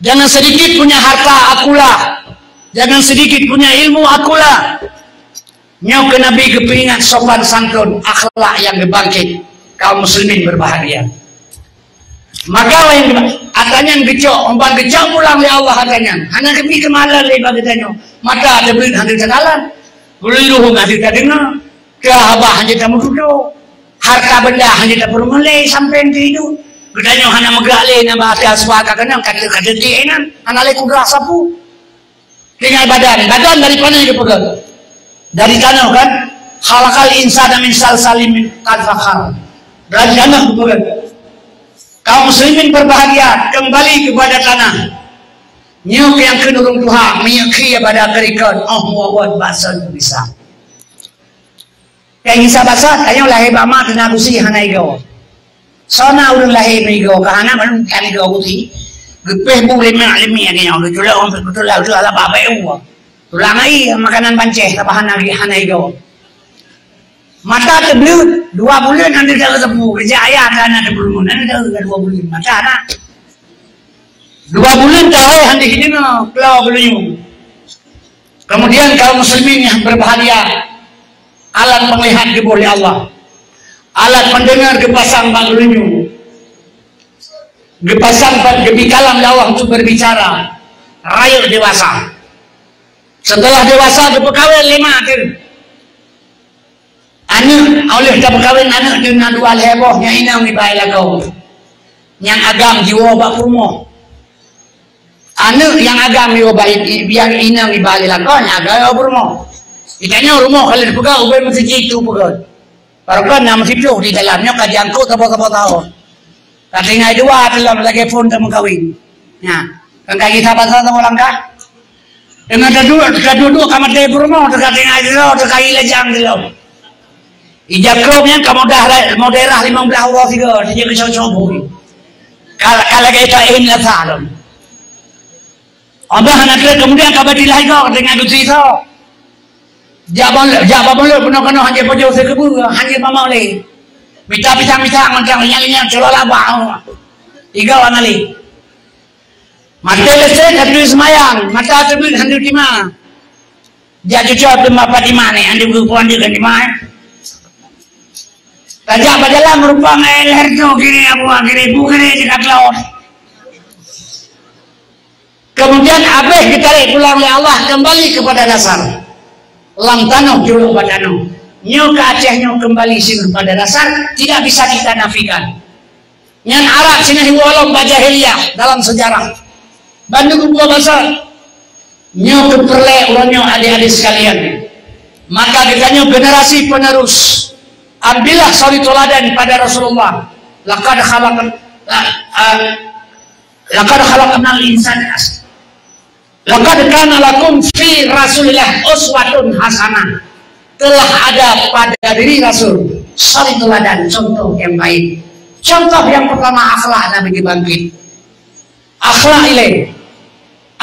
Jangan sedikit punya harta, akulah. Jangan sedikit punya ilmu, akulah. Nyoe keu Nabi geupeuingat sopan santun, akhlak nyang geubangkét. Kaum muslimin berbahagia. Maka nyang atra nyan geucok, umpan geucok pulang lé Allah atra nyan. Hana geupikeumalen lé bak geutanyoe. Mata teubiet hana teukalon. Bulu ruhueng hana tadeungoe. Keu haba hana tameututoe, harta benda hana tapeurumoh lé sampoe teuiduek. Geutanyoe hana meugerak lé, na bak atas suaka keunong, kata-kata ti inan, hana lé kudrah sapeue. Tinggai badan, badan dari pane geupeugét? Dari tanoh kan? Khalaqal insana min salsalin min kal fakhar. Dari tanoh geupeugét. Kaum muslimin berbahagia, kembali kepada tanah. Nyoe nyang kheun ureuëng tuha, minyeuk khie bada keurikot, oh muwot basan bisa. Nyang gisa basa, tanyoe lahé bak ma teungoh gusi hana igoe. Soe na ureuëng lahé meuigoe, ka hana meunan kan igoe gusi. Geupéh bu lima lima lagèe nyoe, geuculok, geuculok, geuculok, lah babah u. Tulang ai makanan banceh, saban hana, hana igo. Mata teubleut, dua buleuen hana teuteupue, keujak ayah ka hana teupeureumeun, hana teuteupue dua buleuen, mata na. Dua buleuen tahai hana hideungoe, keulok geulinyueng. Kemudian kaum muslimin yang berbahagia, alat penglihat geuboh lé Allah. Alat pendengar geupasang bak geulinyueng. Geupasang bak geubi kalam lé Allah untuk berbicara. Rayeuk dewasa. Setelah dewasa geupeukawén lé mak teuh. Aneuk, óh lheueh tapeukawen aneuk teuh na dua lhèe boh nyang inong iba i lakoe. Nyang agam jiwoe bak peurumoh. Aneuk nyang agam jiwoe bak i-, i-, nyang inong iba i lakoe, nyang agam jiwoe peurumoh. Di tanyoe rumoh ka lheueh peugah ubé meuseujid tu peugah. Barokon na meusiplôh di dalam nyoe ka jiangkot saboh-saboh tahun. Ka tinggai dua teuh lom lagèe phôn tameukawen. Nyan, kan ka gisa bansa saboh langkah. Teungoh taduek, taduek-duek ka maté peurumoh, teuka tinggai sidroe, teuka ilejang sidroe. Ija krôm nyan ka mudah ra-, mudah rah limong blaih uroe sigoe, sijak keucok-cok bui. Ka, ka lagèe taén lasa lom. Abah hana trép, kemudian ka bati lhèe goe, ka tinggai geusie soe. Jak bang, jak bang Mulod peunoh-peunoh hana jipajoh sikeubeue, hana jimamah lé. Mita pisang-pisang mantong, linyang-linyang, cula laba. Tiga wana lé. Maté leuset, hana seumayang, mata teubit, hana tima. Jak cucoe teuma Fatimah ni, hana geupeue hana geutima. Tajak bak jalan meurumpok ngon leher tu, kiri Abu, kiri Bu, kiri dekat laut. Kemudian habéh geutarek pulang lé Allah kembali kepada dasar. Lam tanoh jurok bak tanoh. Nyoe keu Aceh nyoe kembali sinan pada dasar, tidak bisa kita nafikan. Nyan Arab sinah iwoe lom bak jahiliyah dalam sejarah. Bandum buah basa. Nyoe keu peureulèe uroe nyoe adik-adik sekalian. Maka geutanyoe generasi penerus, ambillah suri teladan pada Rasulullah. Laqad khalaq-, la-, ah, Laqad khalaqnal insana. Laqad kana lakum fi Rasulillah uswatun hasanah. Telah ada pada diri Rasul suri teladan, contoh yang baik. Contoh yang pertama, akhlak Nabi dibangkit. Akhlak ilèe.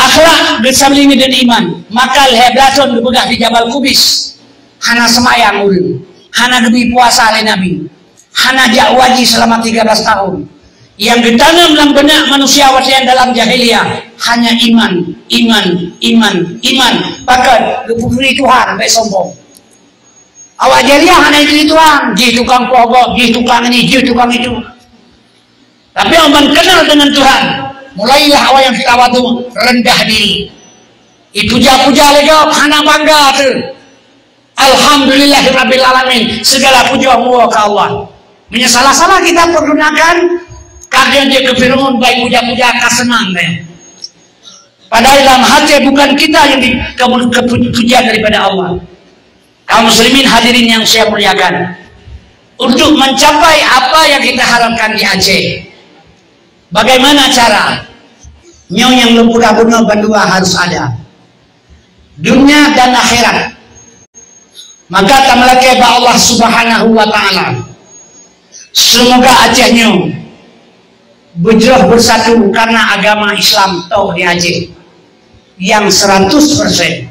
Akhlak geusaléng deungon iman. Maka lhèe blah thôn geupeugah di Jabal Kubais. Hana seumayang ureueng. Hana geubri puasa lé Nabi. Hana jak haji selama tiga belas tahun. Nyang geutanam lam beunak manusia watèe nyan dalam jahiliyah hanya iman, iman, iman, iman. Pakon geupeupuji Tuhan, bèk sombong. Awak jahiliyah hana ipuji Tuhan, jih tukang poh gob, jih tukang ini, jih tukang itu. Tapi 'oh ban kenal dengan Tuhan, mulailah awak nyang tawadhu, rendah diri. Ipuja-puja lé gob, hana bangga teuh. Alhamdulillahirabbil alamin, segala puja meunyoe keu Allah. Meunyoe salah-salah kita pergunakan, kadang dia keu Firaun baik puja-puja ka seunang deh. Padahal dalam hati bukan kita yang di, ke, ke, pujian daripada Allah. Kaum muslimin hadirin yang saya muliakan, untuk mencapai apa yang kita harapkan di Aceh, bagaimana cara? Nyoe nyang lôn peugah bunoe bandua harus ada. Dunia dan akhirat. Maka tameulakèe bak Allah Subhanahu wa Ta'ala. Semoga Aceh nyoe beujroh beusatu karena agama Islam toh di Aceh. Nyang seratus persen.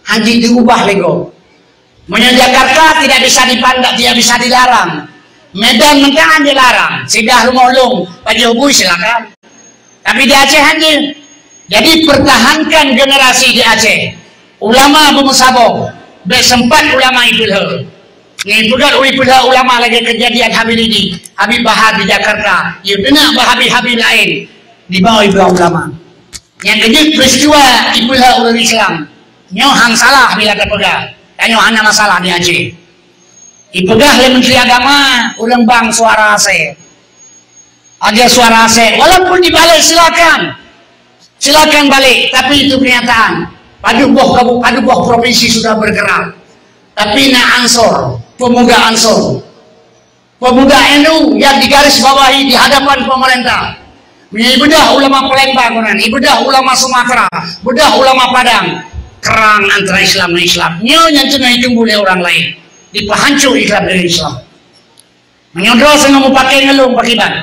Hana diubah lé gob. Meunyoe Jakarta tidak bisa dipandang, tidak bisa dilarang. Medan meunan dilarang. Singgah rumoh lôn, pajoh bui silakan. Tapi di Aceh hana. Jadi pertahankan generasi di Aceh. Ulama beumeusaboh, bèk sempat ulama ipeulheueh. Ngipeugah ipeulheueh ulama lagèe kejadian Habib Ridi, Habib Bahar di Jakarta. Yue keuneuk bak Habib-Habib laén dibawa ipeulheueh ulama. Nyang keujeuet peristiwa ipeulheueh ureueng Islam. Nyoe han salah bila tapeugah. Tanyoe hana masalah di Aceh. Ipeugah lé Menteri Agama, ureueng bang suara asèe. Ada suara asèe, walaupun dibalik silakan. Silakan balik, tapi itu kenyataan. Padub boh kabu-, padub boh provinsi sudah bergerak. Tapi na Ansor, pemuda Ansor. Pemuda N U yang digarisbawahi di hadapan pemerintah. Ibeudôh ulama Palembang, ibeudôh ulama Sumatera, ibeudôh ulama Padang. Kerang antara Islam dan Islam. Nyoe nyang teungoh ditunggu lé ureueng laén. Dipahancô Islam dan Islam. Meunyoe droe singoh meupaké ngon lôn pakriban.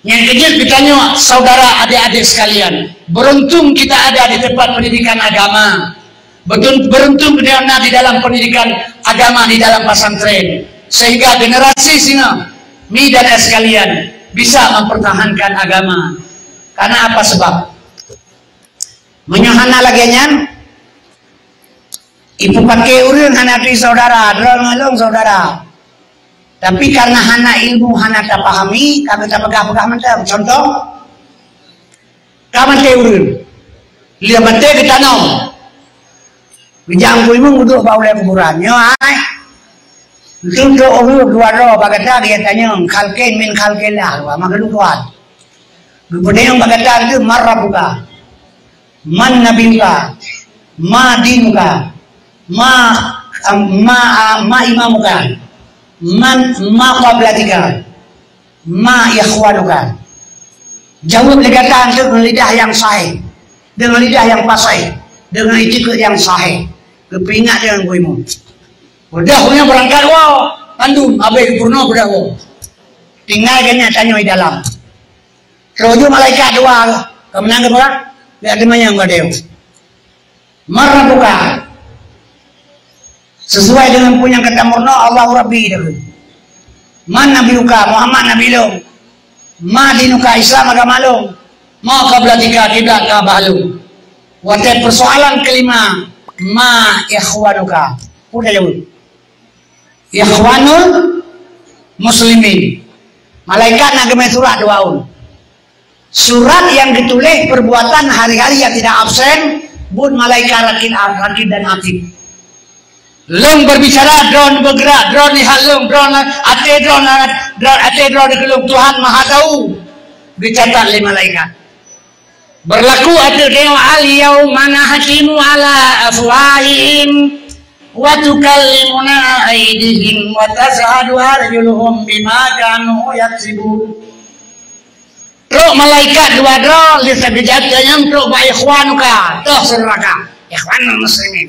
Nyang keujeuet geutanyoe, saudara, adik-adik sekalian, beruntung kita ada di tempat pendidikan agama. Betul, beruntung geutanyoe na di dalam pendidikan agama di dalam pesantren, sehingga generasi singoh, mi dan ayah sekalian, bisa mempertahankan agama. Karena apa sebab? Meunyoe hana lagée nyan, ipeupake ureuëng hana turi saudara, droe ngon lôn saudara. Tapi karena hana ilmu, hana tapahami, ka tapeugah-peugah mantong. Contoh, ka maté ureuëng, lheueh maté geutanom. Geujak Teungku Imum geuduek bak ulée kuburan. Nyoe hai, untuk ureuëng dua droe bak gata, geutanyong, khalqin min khalqillah, wa makhluk Tuhan. Geupeutanyong bak gata, "Man rabbuka? Man nabiyuka? Ma dinuka? Ma, ma, ma imamuka? Man, ma qiblatika? Ma ikhwanuka?" Jaweueb lé gata deungon lidah nyang sahih, deungon lidah nyang fasih, deungon itikeuet nyang sahih. Geupeuingat deungon Teungku Imum. Udah ureuëng beurangkat woe, mandum abéh geupeurunoe udah woe. Tinggai geuhnyan tanyoe di dalam. Troh jeuet malaikat dua, ka meunan geupeugah, "Biar teumanyong bak Teungku. Man rabbuka?" Sesuai dengan peue nyang ka tameurunoe, "Allahu Rabbi," takheun. "Man nabiyuka?" "Muhammad nabi lôn." "Ma dinuka?" "Islam agama lôn." "Ma qiblatika?" "Kiblat Ka'bah lôn." Watée persoalan kelima, "Ma ikhwanuka?" Peue tajaweueb? Ikhwanul Muslimin. Malaikat na geumé surat dua ôn. Surat nyang geutuléh perbuatan hari-hari nyang tidak absen, buet malaikat Rakib, Rakib dan Atid. Lôn berbicara, droe bergerak, droe lihat lôn, droe até droe, droe até droe di lôn, Tuhan Maha Tahu. Geucatat lé malaikat. Berlaku ateueh tanyoe, "Al-yauma nakhtimu ala afwahihim wa tukallimuna aidihim wa tasyhadu arjuluhum bima kanu yaksibun." Trok malaikat dua droe, lheueh sageujak nyan trok bak ikhwanuka, toh syedara ka, ikhwanul muslimin.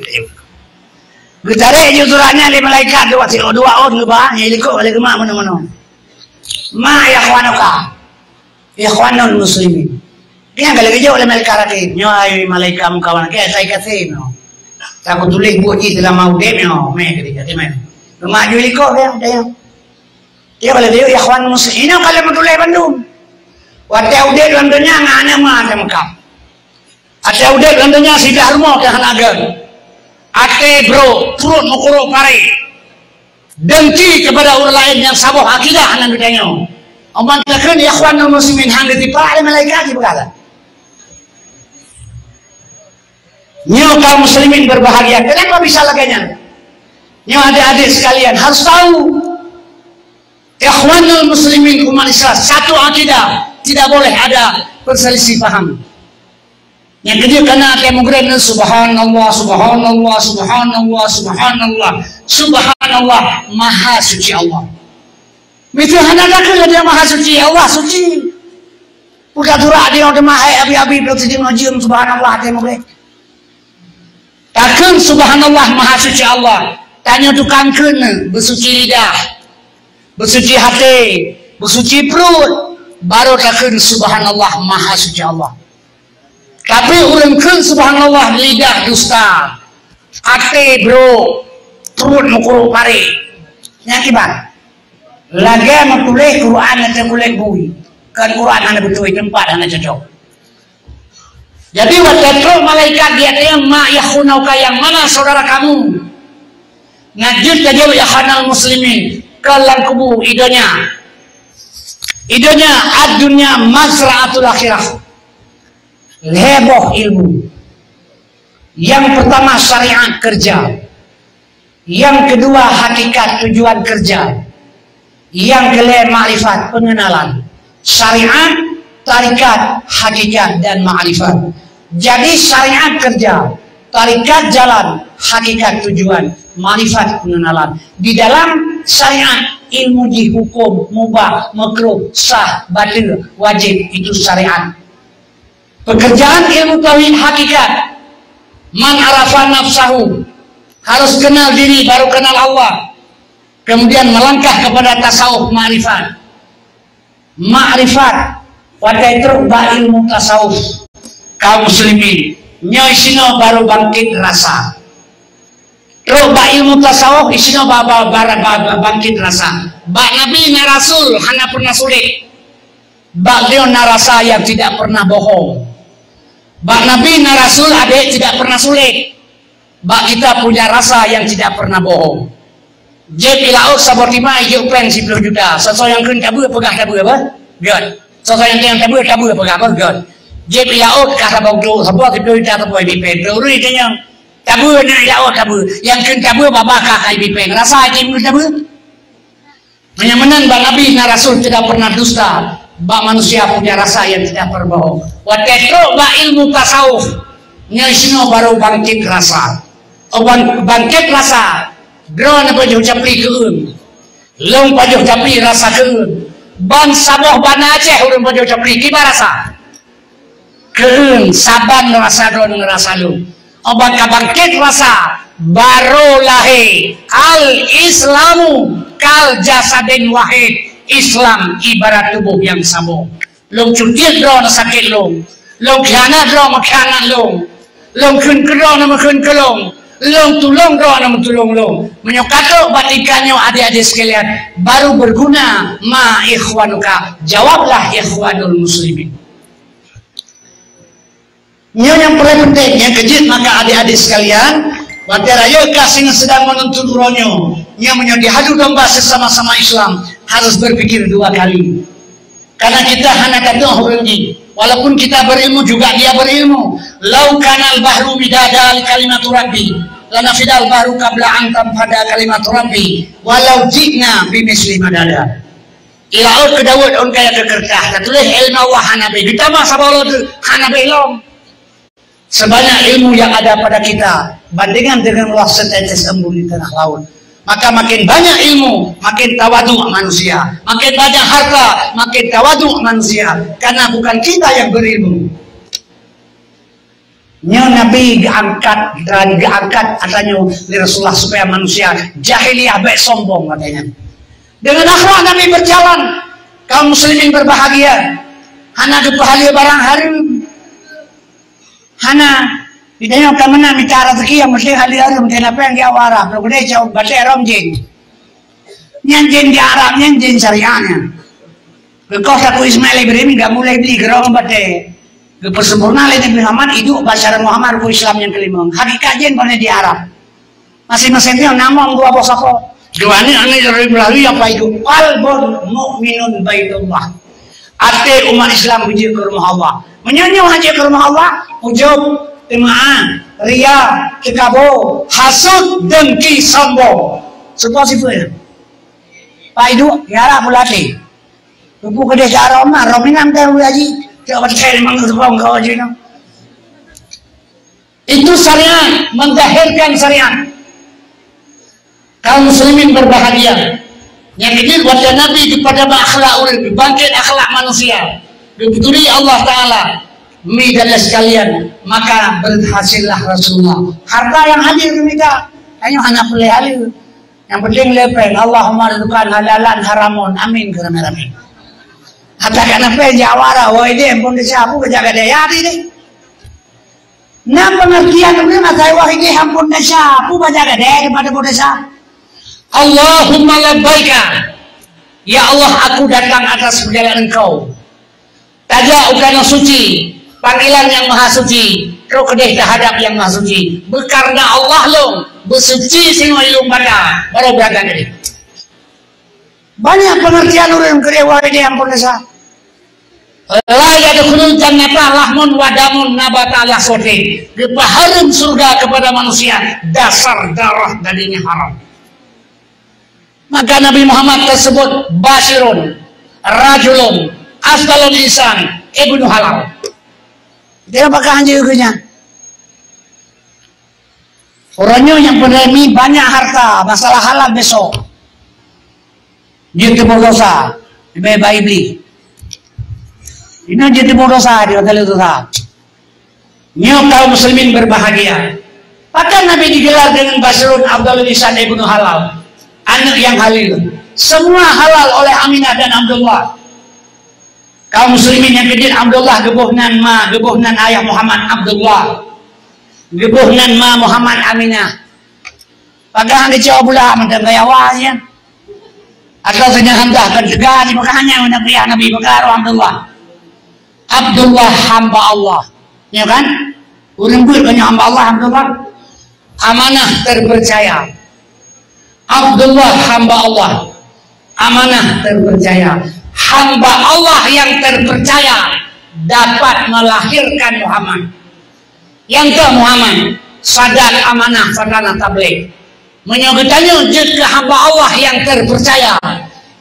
Geutarek jih surat nyan lé malaikat dua, dua ôn geuba, nyang likot lé geumat meunoe-meunoe. "Ma ikhwanuka?" Ikhwanul muslimin. Nyan ka lagée jaweueb lé malaikat Rakib. Nyoe hai malaikat meukawan, keu sai kaseh nyoe. Ka kutuléh buet jih seulama udeb nyoe, mé keudeh, mé. Geumat jih likot, ya, ya. Ya, ka lagée jaweueb ikhwanul muslimin. Nyoe ka lheueh meutuléh bandum. Watée udeb lam donya ngon aneuk ma teumeukab. Watée udeb lam donya siblah rumoh teuh hana gét. Até brok, pruet meukurok paré. Dengki kepada ureuëng laén nyang saboh akidah nan geutanyoe. Amban takheun ikhwanul muslimin han geutipak lé malaikat jipeugah. Nyoe kaum muslimin berbahagia. Kenapa bisa lagée nyan? Nyoe adik-adik sekalian harus tahu. Ikhwanul muslimin umat Islam satu akidah, tidak boleh ada perselisih paham. Nyang keujeuet kana até meugrén, "Subhanallah, subhanallah, subhanallah, subhanallah, subhanallah, maha suci Allah." Miseue hana takheun Dia maha suci, Allah suci. Udah turak dia udah mahai abi-abi belum sejeng jeuem subhanallah até meugrén. Takheun subhanallah maha suci Allah. Tanyoe tukang kheun, beusuci lidah, beusuci até, beusuci pruet, baru takheun subhanallah maha suci Allah. Tapi ureuëng kheun subhanallah lidah dusta, até brok, pruet meukurok paré. Nyan kiban. Lagée meutuléh Quran ateueh kulét bui. Kan Quran hana beutôi, teumpat hana cocok. Jadi watée trok malaikat geutanyong, "Ma ikhwanuka, yang mana saudara kamu?" Na jeuet tajaweueb, "Ikhwanul muslimin, ka lam kubu idonya." Idonya ad-dunya mazra'atul akhirah. Lhée boh ilmu. Yang pertama syariat kerja. Yang kedua hakikat tujuan kerja. Yang kelhée makrifat pengenalan. Syariat, tarikat, hakikat dan makrifat. Jadi syariat kerja, tarikat jalan, hakikat tujuan, makrifat pengenalan. Di dalam syariat, ilmu jih hukum, mubah, makruh, sah, batil, wajib, itu syariat. Pekerjaan ilmu tauhid hakikat. Man arafa nafsahu, harus kenal diri baru kenal Allah. Kemudian melangkah kepada tasawuf makrifat. Makrifat, Watée trok bak ilmu tasawuf, kaum muslimin, nyoe sinoe baru bangkit rasa. Trok bak ilmu tasawuf, sinoe ba, ba, ba, ba, ba, bangkit rasa. Bak Nabi na rasul hana pernah sulit. Bak beliau na rasa yang tidak pernah bohong. Bak Nabi na rasul adek tidak pernah sulit. Bak kita punya rasa yang tidak pernah bohong. Jép i laôt saboh timah ijok péng siploh juta. Soe-soe nyang kheun tabeue peugah tabeue apa? Gét. Soe-soe nyang kheun tabeue tabeue peugah apa? Gét. Jép i laôt ka saboh tu, saboh siploh juta saboh ibi péng. Ureuëng itu nyang tabeue na i laôt tabeue. Nyang kheun tabeue babah ka ibi péng. Rasa aja kheun tabeue. Meunyoe meunan bak Nabi na rasul tidak pernah dusta, bak manusia punya rasa yang tidak berbohong. Watée trok bak ilmu tasawuf, nyoe sinoe baru bangkit rasa. Oh, bang-, bangkit rasa, droeneuh pajoh capli keu eun. Lôn pajoh capli rasa keu eun. Ban saboh bana Aceh ureuëng pajoh capli, kiban rasa. Keu eun saban rasa droeneuh rasa lôn. Obat ka bangkit rasa, barô lahé. Al-Islamu kal jasadin wahid. Islam ibarat tuboh nyang saboh. Lôn cutiet droeneuh sakét lôn. Lôn khianat droeneuh meukhianat lôn. Lôn kheun keu droeneuh meukheun keu lôn. Lôn tulông droeneuh meutulông lôn. Meunyoe ka trok bak tingkat nyoe, adik-adik sekalian, baru berguna ma ikhwanuka. Jawablah ikhwanul muslimin. Nyoe nyang paling penting, nyang keujeuet maka adik-adik sekalian, watée rayeuk ka singoh seudang meununtut uroe nyoe, nyoe meunyoe diadu domba sesama-sama Islam, harus berpikir dua kali. Karena kita hana tatu'oh ureuëng jih. Walaupun kita berilmu juga dia berilmu. Lau kanal bahru midada li kalimatu rabbi, lanafidal bahru qabla an tanfada kalimatu rabbi, walau ji'na bimitsli madada. I laôt keu Daud ôn kaya keu keureutah, tatuléh ilmu Allah hana beh. Geutamah saboh lom teuh hana beh lom. Sebanyak ilmu yang ada pada kita bandingan dengan luas setetes embun di tengah laut. Maka makin banyak ilmu, makin tawaduk manusia. Makin banyak harta, makin tawaduk manusia. Karena bukan kita yang berilmu. Nyoe Nabi geuangkat dan geuangkat ata nyoe lé Rasulullah supaya manusia jahiliyah bék sombong katanya. Dengan akhlak Nabi berjalan, kaum muslimin berbahagia. Hana geupeuhaleue barang hareuem. Hana. Di tanyoe ka meunan mita raseuki nyang meusti haleue hareuem, teunapi nyang di awak Arab, lôn keudeh cok batée rhom jén. Nyan jén di Arab, nyan jén syariah nyan. Geukoh saku Ismail Ibrahim, gak mulai beli gerong batée. Geupeusempurna lé Nabi Muhammad, idup bak syariat Muhammad rukun Islam nyang keulima. Hakikat jén pane di Arab. Masing-masing nyoe namong dua boh sapo. Dua ni aneuk Ibrahim apa itu? Qalbun mu'minun baitullah. Até umat Islam beujeuet keu rumoh Allah. Meunyoe nyoe hana jeuet keu rumoh Allah, ujub, teumaa, ria, teukabo, hasut, dengki, sombong. Seupôt sifeuet nyan. Pak Iduek, ya Arab pula até. Tupu keudeh cara Umar, Rominam dah ulu haji. Tiap batée memang seupôt kau haji nyoe. Itu syariat, menzahirkan syariat. Kaum muslimin berbahagia. Nyang keujeuet watée Nabi geupeudaba akhlak ureuëng, geubangkét akhlak manusia, geupeuturi Allah Taala, mi dan sekalian, maka berhasillah Rasulullah. Harta yang hadir geumita, hanya hana peuleueh haleue. Nyang penting lé péng, Allahumma rizqan halalan haramun. Amin keu ramé-ramé. Hata kana péng jawara, woi deh, ampun desya, peue jaga daya deh. Na pengertian ureuëng asai wah ideh ampun desya, peue jaga deh daripada peue desya. Allahumma labbaika. Ya Allah, aku datang atas panggilan Engkau. Tajak u kanoe suci, panggilan Nyang Maha Suci, trok keudeh tahadab Nyang Maha Suci. Beukarna Allah lôn, beusuci singoh ilung banda, baru beurangkat keudeh. Banyak pengertian ureuëng keudeh wahai di ampun desya. La yadkhulul jannata lahmun wa damun nabata ala suhtin. Geupeuhareuem syurga kepada manusia dasar darah dagingnya haram. Maka Nabi Muhammad tersebut basyirun, rajulun, afdalul insan, ibnu halal. Dia bakal anjir geunya. Orang nyoe nyang peuremi banyak harta, masalah halal besok. Dia teuboh dosa, leubeh baik beli. Ini dia teuboh dosa, dia kata dosa. Nyoe kaum muslimin berbahagia. Pakon Nabi digelar dengan Basyrun Abdul Lisan Ibnu Halal, aneuk nyang halal. Semua halal oleh Aminah dan Abdullah. Kaum muslimin nyang keujeuet, Abdullah geuboh nan ma, geuboh nan ayah Muhammad Abdullah. Geuboh nan ma Muhammad Aminah. Pagang geucok bula mantong gaya awak nyan. Atau Saidina Hamzah kan teuga di Mekah nyan, aneuk ayah Nabi, pagang roh Abdullah. Abdullah hamba Allah. Ya kan? Ureueng beuet kan hamba Allah, Abdullah. Amanah terpercaya. Abdullah hamba Allah. Amanah terpercaya. Hamba Allah yang terpercaya dapat melahirkan Muhammad. Nyang keu Muhammad, sadat amanah, sarana tabligh. Meunyoe geutanyoe jeuet keu hamba Allah nyang terpercaya,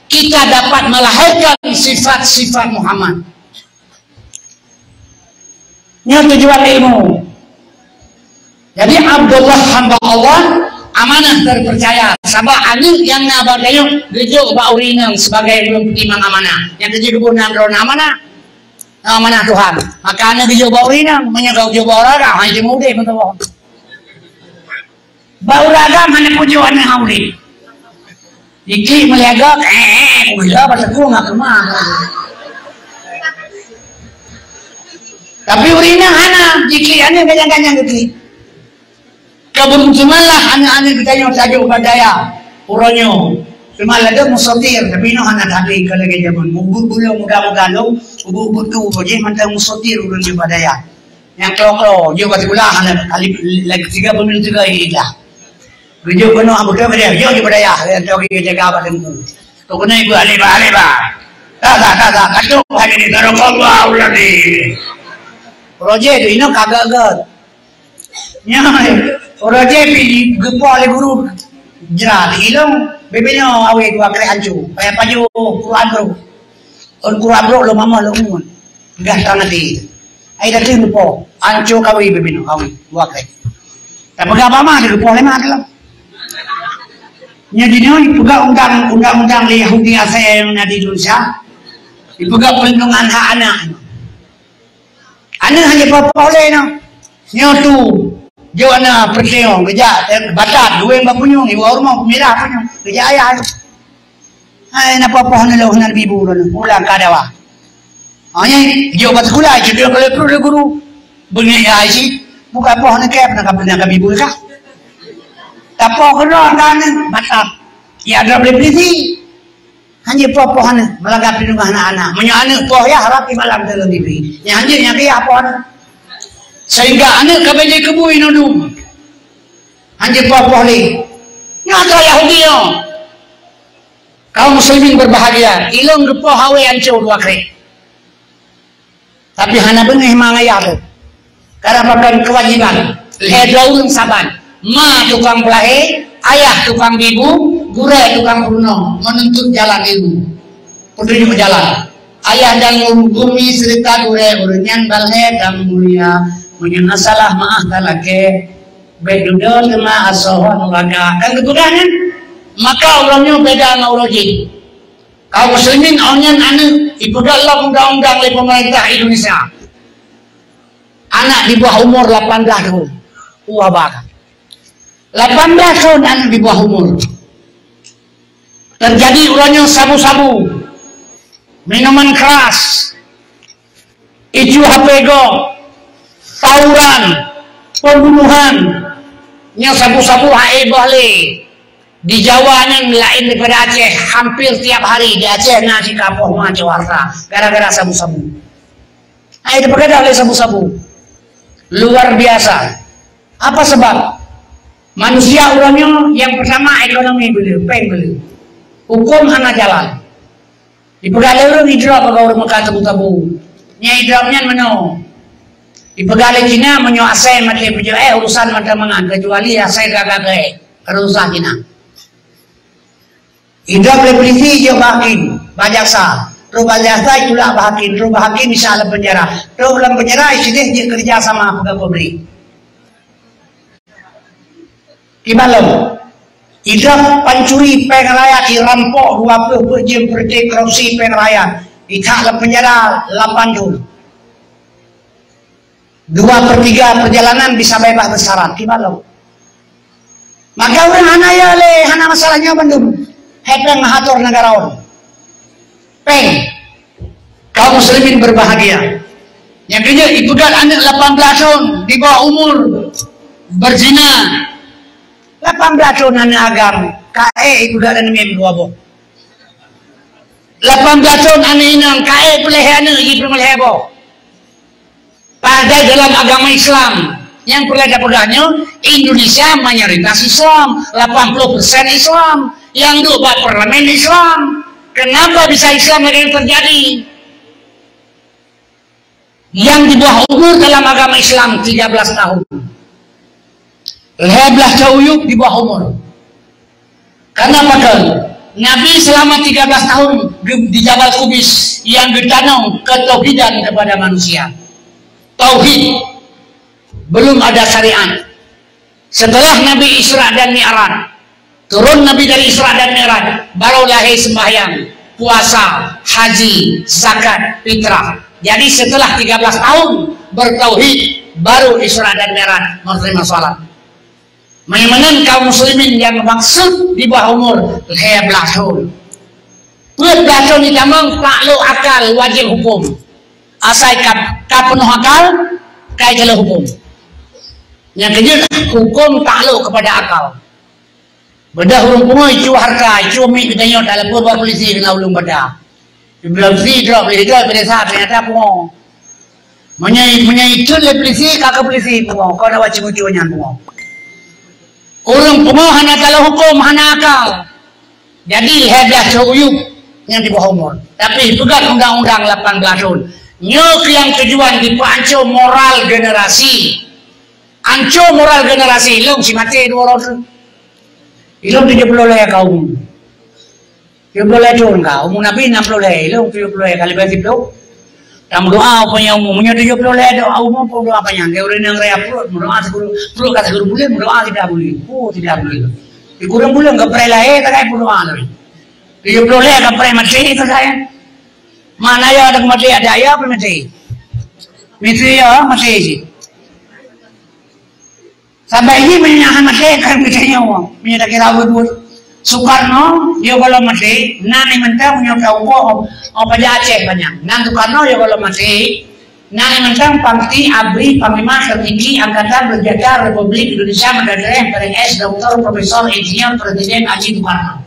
kita dapat melahirkan sifat-sifat Muhammad. Nyoe tujuan ilmu. Jadi, Abdullah hamba Allah, amanah terpercaya. Sabab aneuk nyang na bak tanyoe geujok bak ureueng inong sebagai ureueng peutimang amanah. Nyang keujeuet geuboh nan droeneuh amanah. Amanah Tuhan. Maka aneuk geujok bak ureueng inong, meunyoe ka geujok bak ureueng agam, hai teuma udeb meutuwah. Bak ureueng agam hana pujok aneuk hana udeb. Jiklik meuliaga, eh, eh, gula bateukong nggak keumah. Tapi ureueng inong hana, jiklik aneuk ganyang-ganyang jiklik. Keubeuntunglah aneuk-aneuk geutanyoe tajok bak dayah uroe nyoe. Cuma ladôm musotir, tapi inoe hana tabé ka lagée jameun. Mubuet buleuen muda-muda lom, ubu-ubu tu, jih mantong musotir ureueng jok bak dayah. Nyang klo-klo, jok bak sikula hana, kali lagi tiga puluh menit tiga idah. Geujok keunoe beutôi ka dia, jok jok bak dayah, ya, tu jaga bak teungku. Tu keuneuk ibu aleba, aleba. Tak, tak, tak, tak, kacok hanya di tarok Allah uladi. Roje tu inoe kagak-gak. Nyan, uroe jih pih geupoh lé guru jra, ilong bibinoe awé dua krek ancu, payah pajoh Quran brok. Ôn Quran brok lom mamah lom ngon. Peugah tang até. Ai datang geupoh, ancu kawi bibinoe awé dua krek. Tapeugah bama geupoh lé mak lom. Nyan jinoe peugah undang, undang-undang lé Yahudi asai nyang na di Indonesia. Dipeugah perlindungan hak anak. Aneuk hana poh-poh lé nyoe. Nyoe tu, jok aneuk peureuteueng, geujak, eh, batat, dueng bak punyueng, iwoe rumoh, peumirah punyueng, geujak ayah. Hai, na poh-poh aneuk lôn, hana bibu lôn, pulang ka dawa. Ha, nyan, jok bak sikula, jok keu lé guru. Beungéh ya, ai cit, buka poh aneuk kèe, pernah ka, pernah ka bibu kah? Tapoh keudroe ka aneuk, batat. Ya, droe beli-beli. Hanjeuet poh-poh aneuk, meulagak pih leungah na aneuk. Meunyoe aneuk poh yah, rapi malam teulon dibri. Nyang hanjeuet nyang keu yah poh aneuk. Sehingga aneuk ka bèk jikeubui nudum. Hanjeuet poh-poh lé. Nyoe atra Yahudi nyoe. Kaum muslimin berbahagia, ilong geupoh awé anco dua krek. Tapi hana beungéh ma ngon ayah teuh. Karena pakon keuwajéban lhèe droe ureueng saban. Ma tukang peulahé, ayah tukang bibu, gurèe tukang peurunoe, meununtut jalan ilmu. Peutunjuk jalan. Ayah dan guru bumi seureuta gurèe ureueng nyan balhèe dan mulia. Meunyoe na salah meu'ah talakèe, bèk dudoe teuma asoe nuraka. Kan geupeugah nyan? Maka uroe nyoe beda ngon uroe jih. Kaum muslimin awaknyan aneuk ipeugah lom undang-undang lé pemerintah Indonesia. Anak di bawah umur lapan belas tahun. Wah, bah. Lapan belas tahun aneuk di bawah umur. Terjadi uroe nyoe sabu-sabu, minuman keras, Icu H P gob, tawuran, pembunuhan, nyang sabu-sabu hai boh lé. Di Jawa nyan laén daripada Aceh, hampir tiap hari di Aceh na cikapoh ma cok harta gara-gara sabu-sabu. Hai dipeugah lé sabu-sabu. Luar biasa. Apa sebab? Manusia uroe nyoe nyang pertama ekonomi beuleu, péng beuleu. Huköm hana jalan. Ipeugah lé ureueng idrop bak ureueng Mekah tabu-tabu. Nyang idrop nyan meunoe. Ipeugah lé Cina meunyoe asèe maté peujoh éh urusan mata mangan, kecuali asèe gaga keu éh, ka susah Cina. Idrop lé pulisi jok bak hakim, bak jaksa. Trok bak jaksa itulak bak hakim, trok bak hakim isya lam penjara. Trok lam penjara isideh jeuet kerja sama peugah pabrik. Kiban lom, idrop pancuri péng rakyat, irampok dua ploh peuet jeuem peureute korupsi péng rakyat, ithak lam penjara lapan thon. Dua per tiga perjalanan bisa bebas bersyarat. Kiban lom. Maka ureueng hana ya lé, hana masalah nyoe bandum. Hai péng meuhator negara on. Péng. Ka Kaum muslimin berbahagia. Nyang keujeuet, ipeugöt aneuk lapan belas thon di bawah umur berzina. Lapan belas thon aneuk agam, ka ék ipeugöt aneuk miet dua boh. Lapan belas thon aneuk inong, ka ék peulahé aneuk jih peureulahé boh. Padahai dalam agama Islam nyang peureulée tapeugah nyoe, Indonesia mayoritas Islam, lapan puluh persen Islam, nyang duek bak parlemen Islam. Kenapa bisa Islam lagée nyan terjadi? Yang di bawah umur dalam agama Islam tiga belas tahun. Lhée blaih thon uyueb di bawah umur. Karena pakon? Nabi selama tiga belas tahun ge-, di Jabal Kubais yang geutanam ketauhidan kepada manusia. Tauhid. Belum ada syariat. Setelah Nabi Isra dan Mi'raj, turun Nabi dari Isra dan Mi'raj, baru lahir sembahyang, puasa, haji, zakat, fitrah. Jadi setelah tiga belas tahun bertauhid, baru Isra dan Mi'raj, menerima salat. Meunan kaum muslimin nyang maksud di bawah umur lhée blaih thon. Peuet blaih thon jitamong taklok akal wajéb huköm. Asai ka, ka peunoh akal, ka jeuet huköm. Nyang keujeuet huköm taklok kepada akal. Beudoh ureuëng pungo icu hareuta, icu miet geutanyoe, talepon bak polisi keunan ulôn beudoh. Di bulan Februari drop, di drop, di desa ternyata pungo. Meunyoe, meunyoe icut lé polisi, ka keu polisi pungo. Kau dak wajéb ucut nyan pungo. Ureuëng pungo hana talo huköm, hana akal. Jadi, lhée blaih thon uyueb nyang di bawah umur. Tapi, peugah undang-undang lapan belas thon. Nyoe keuh nyang tujuan dipeuancô moral generasi. Ancô moral generasi. Ilong si maté dua ratus. Ilong tujuh puluh lhée kaum. Tujuh puluh lhée thon ka, umu Nabi enam puluh lhée, ilong tujuh puluh lhée kali beusiplôh. Tameudoa upaya umu, meunyoe tujuh puluh lhée doa umu, pun doa panyang. Keu ureuëng nyang raya pruet, meudoa sikureueng, pruet ka sikureueng buleuen, meudoa siblah buleuen. Oh, siblah buleuen. Sikureueng buleuen, keu preh lahé, takai pun doa lagi. Tujuh puluh lhée, keu preh maté, takai. Mana ya ada maté, ada ya pun maté. Maté ya, maté sih. Sabai jih meunyoe hana maté, kan geutanyoe. Meunyoe takira buet-buet. Sukarno, yo gohlom maté, nan nyang mantong meunyoe ka uboh, oh, paja Aceh panyang. Nan Sukarno, yo gohlom maté, nan nyang mantong Pangti, Abri, Panglima Tertinggi Angkatan Bersenjata Republik Indonesia, Merdeka, P R S, Doktor, Profesor, Insinyur, Presiden Haji Sukarno.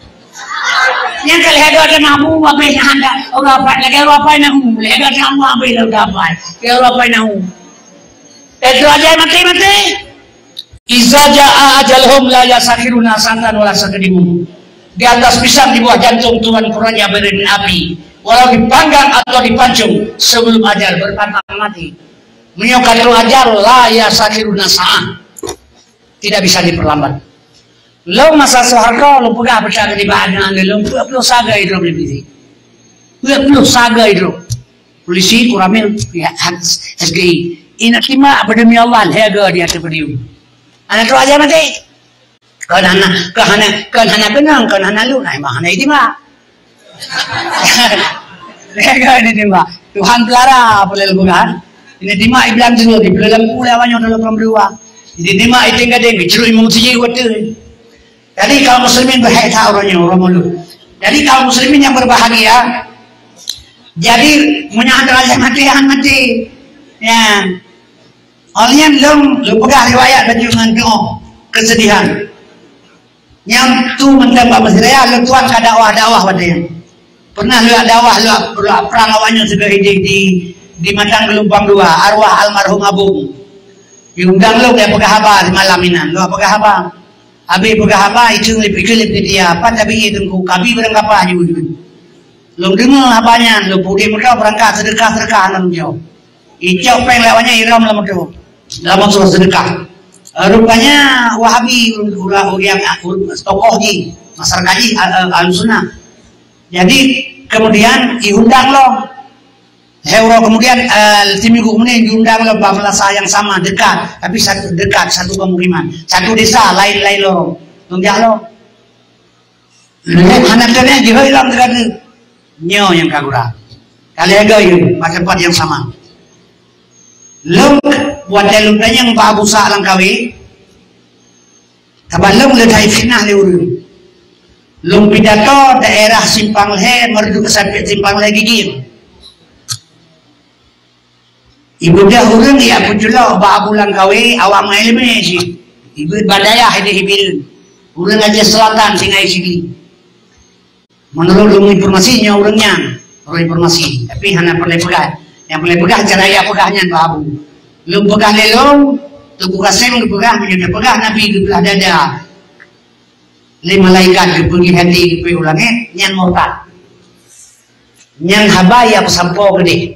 Nyang ka lhée dua teungoh bu, abéh na handa, ureuëng apai, lagée ureuëng apai na hu, lhée dua teungoh bu, abéh na ureuëng apai, lagée ureuëng apai na hu. Eh, tu aja maté-maté. Iza jaa ajaluhum la yastakhiruna sa'atan wa la yastaqdimun. Di atas pisang di bawah jantung Tuhan Raja Beren Api, walau dipanggang atau dipancung, sebelum ajal berpantang mati. Meunyoe ka trok ajal, la yastakhiruna sa'ah. Tidak bisa diperlambat. Lom masa Soeharto, lôn peugah beuta keu nibak aneuk-aneuk lôn, peuet ploh sagai droe polisi. Peuet ploh sagai droe. Polisi, Koramil, ya, S G I. Ingat simak, demi Allah, lhée go di ateueh podium. Aneuk trok aja maté. Kon hana, kon hana, kon hana keunong, kon hana lôn, ai mah hana itimak. Lhée go di timak. Tuhan pelara apa lé leubeh kan? Ini timak iblang jeuet, di bulan lampu lé awaknyoe dalam pemberdua. Ini timak iting gadeng, dicurui meusiji watée. Jadi kaum muslimin berhak tak orang nyoe, orang mulut. Jadi kaum muslimin yang berbahagia. Jadi meunyoe antara lhée maté, han maté. Ya. Awaknyan lom, lôn peugah riwayat bak nyoe ngon doa kesedihan. Nyang tu mantong bak Mesir ya, lôn tuan ka dakwah-dakwah watée nyan. Pernah lôn dakwah, lôn, lôn prang awaknyan sigoe idéh di, di Matang Geulumpang Dua, arwah almarhum Abong. Diundang lôn, dia peugah haba di malam inan, lôn peugah haba. Habéh peugah haba, itu lip, itu lip dia, apa tapi itu ku, kabi barang apa aja. Lôn deungoe haba nyan, lôn pudeh moto beurangkat seudeukah-seudeukah lam jaweueb. Icok péng lé awaknyan irhom lam moto, lam moto seudeukah. Eh, rupanya Wahabi, urang, urang, urang, tokoh jih, masyarakat jih, Ahlussunnah. Jadi, kemudian diundang lom. Lhée uroe kemudian, eh, siminggu kemudian diundang lom bak meunasah nyang sama, dekat, tapi satu, dekat, satu pemukiman, satu desa, lain-lain lorong. Lôn jak lom. Lheueh hana keuneuk jihôi lom teuka teuk. Nyoe nyang ka gura. Ka lheueh goe yue bak teumpat nyang sama. Lôn watée lôn tanyong bak Abu Sa Langkawi, sabab lôn leutai fitnah lé ureuëng. Lôn pidato daerah Simpang Lhée, meureuduek sampai Simpang Lhée Gigir. Ibeudôh ureuëng yak peuculok bak Abu Langkawi awak meuileumé cit. Ibeut bak dayah idéh ibileueng. Ureuëng Aceh Selatan singai sigi. Meunurot lôn informasi nyoe ureuëng nyan, ureuëng informasi. Tapi hana peureulée peugah. Nyang peureulée peugah cara yak peugah nyan bak Abu. Lôn peugah lé lôn, Teungku Kasem geupeugah meunyoe teupeugah Nabi geupeulah dada lé malaikat geupeugléh até geupeu u langét, nyan murtad. Nyan haba yak peusampoe keudeh.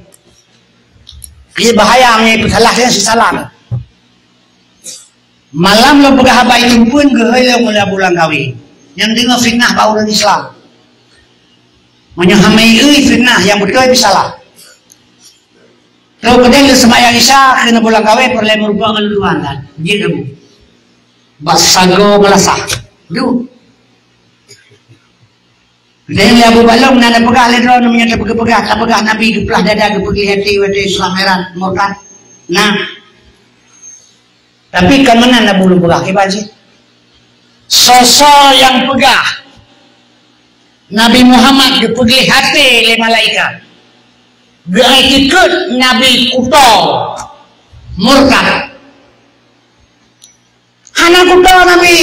Ié bahaya meunyoe peusalah nyan sisalah. Malam lôn peugah haba itu pun geuhôi lôn ulée Abu Langkawi. Nyang deungoe fitnah bak ureuëng Islam. Meunyoe hana ié fitnah nyang beutôi peusalah. Trok keudeh lé seumayang Isya keuneuk Abu Langkawi peureulée meurumpok ngon lôn tuan kan. Jeuet Abu. Bak sagoe meulasah. Duh. Lé Abu Balong na peugah lé droe meunyoe teupeugah, teupeugah Nabi geuplah dada geupeugléh até watée Islam heran murtad. Nah. Tapi ka meunan Abu lôn peugah kiban cit. Soe-soe nyang peugah Nabi Muhammad geupeugléh até lé malaikat, geuikot Nabi kuto murtad. Hana kuto Nabi.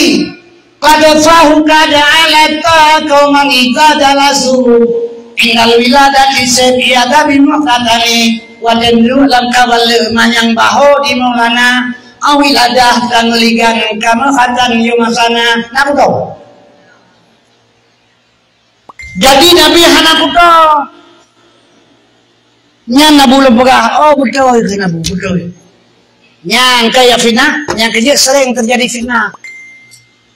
Qad fahu qad alatta qauman idza jalasu indal wiladati sabiya Nabi Muhammad. Watée duek lam kawan le manyang baho di Maulana, awi ladah dan ligan kamu khatan yumasana. Hana kuto. Jadi Nabi hana kuto. Nyan Abu lôn peugah, oh beutôi kheun Abu, beutôi. Nyang kaya fitnah, nyang keujeuet sering terjadi fitnah.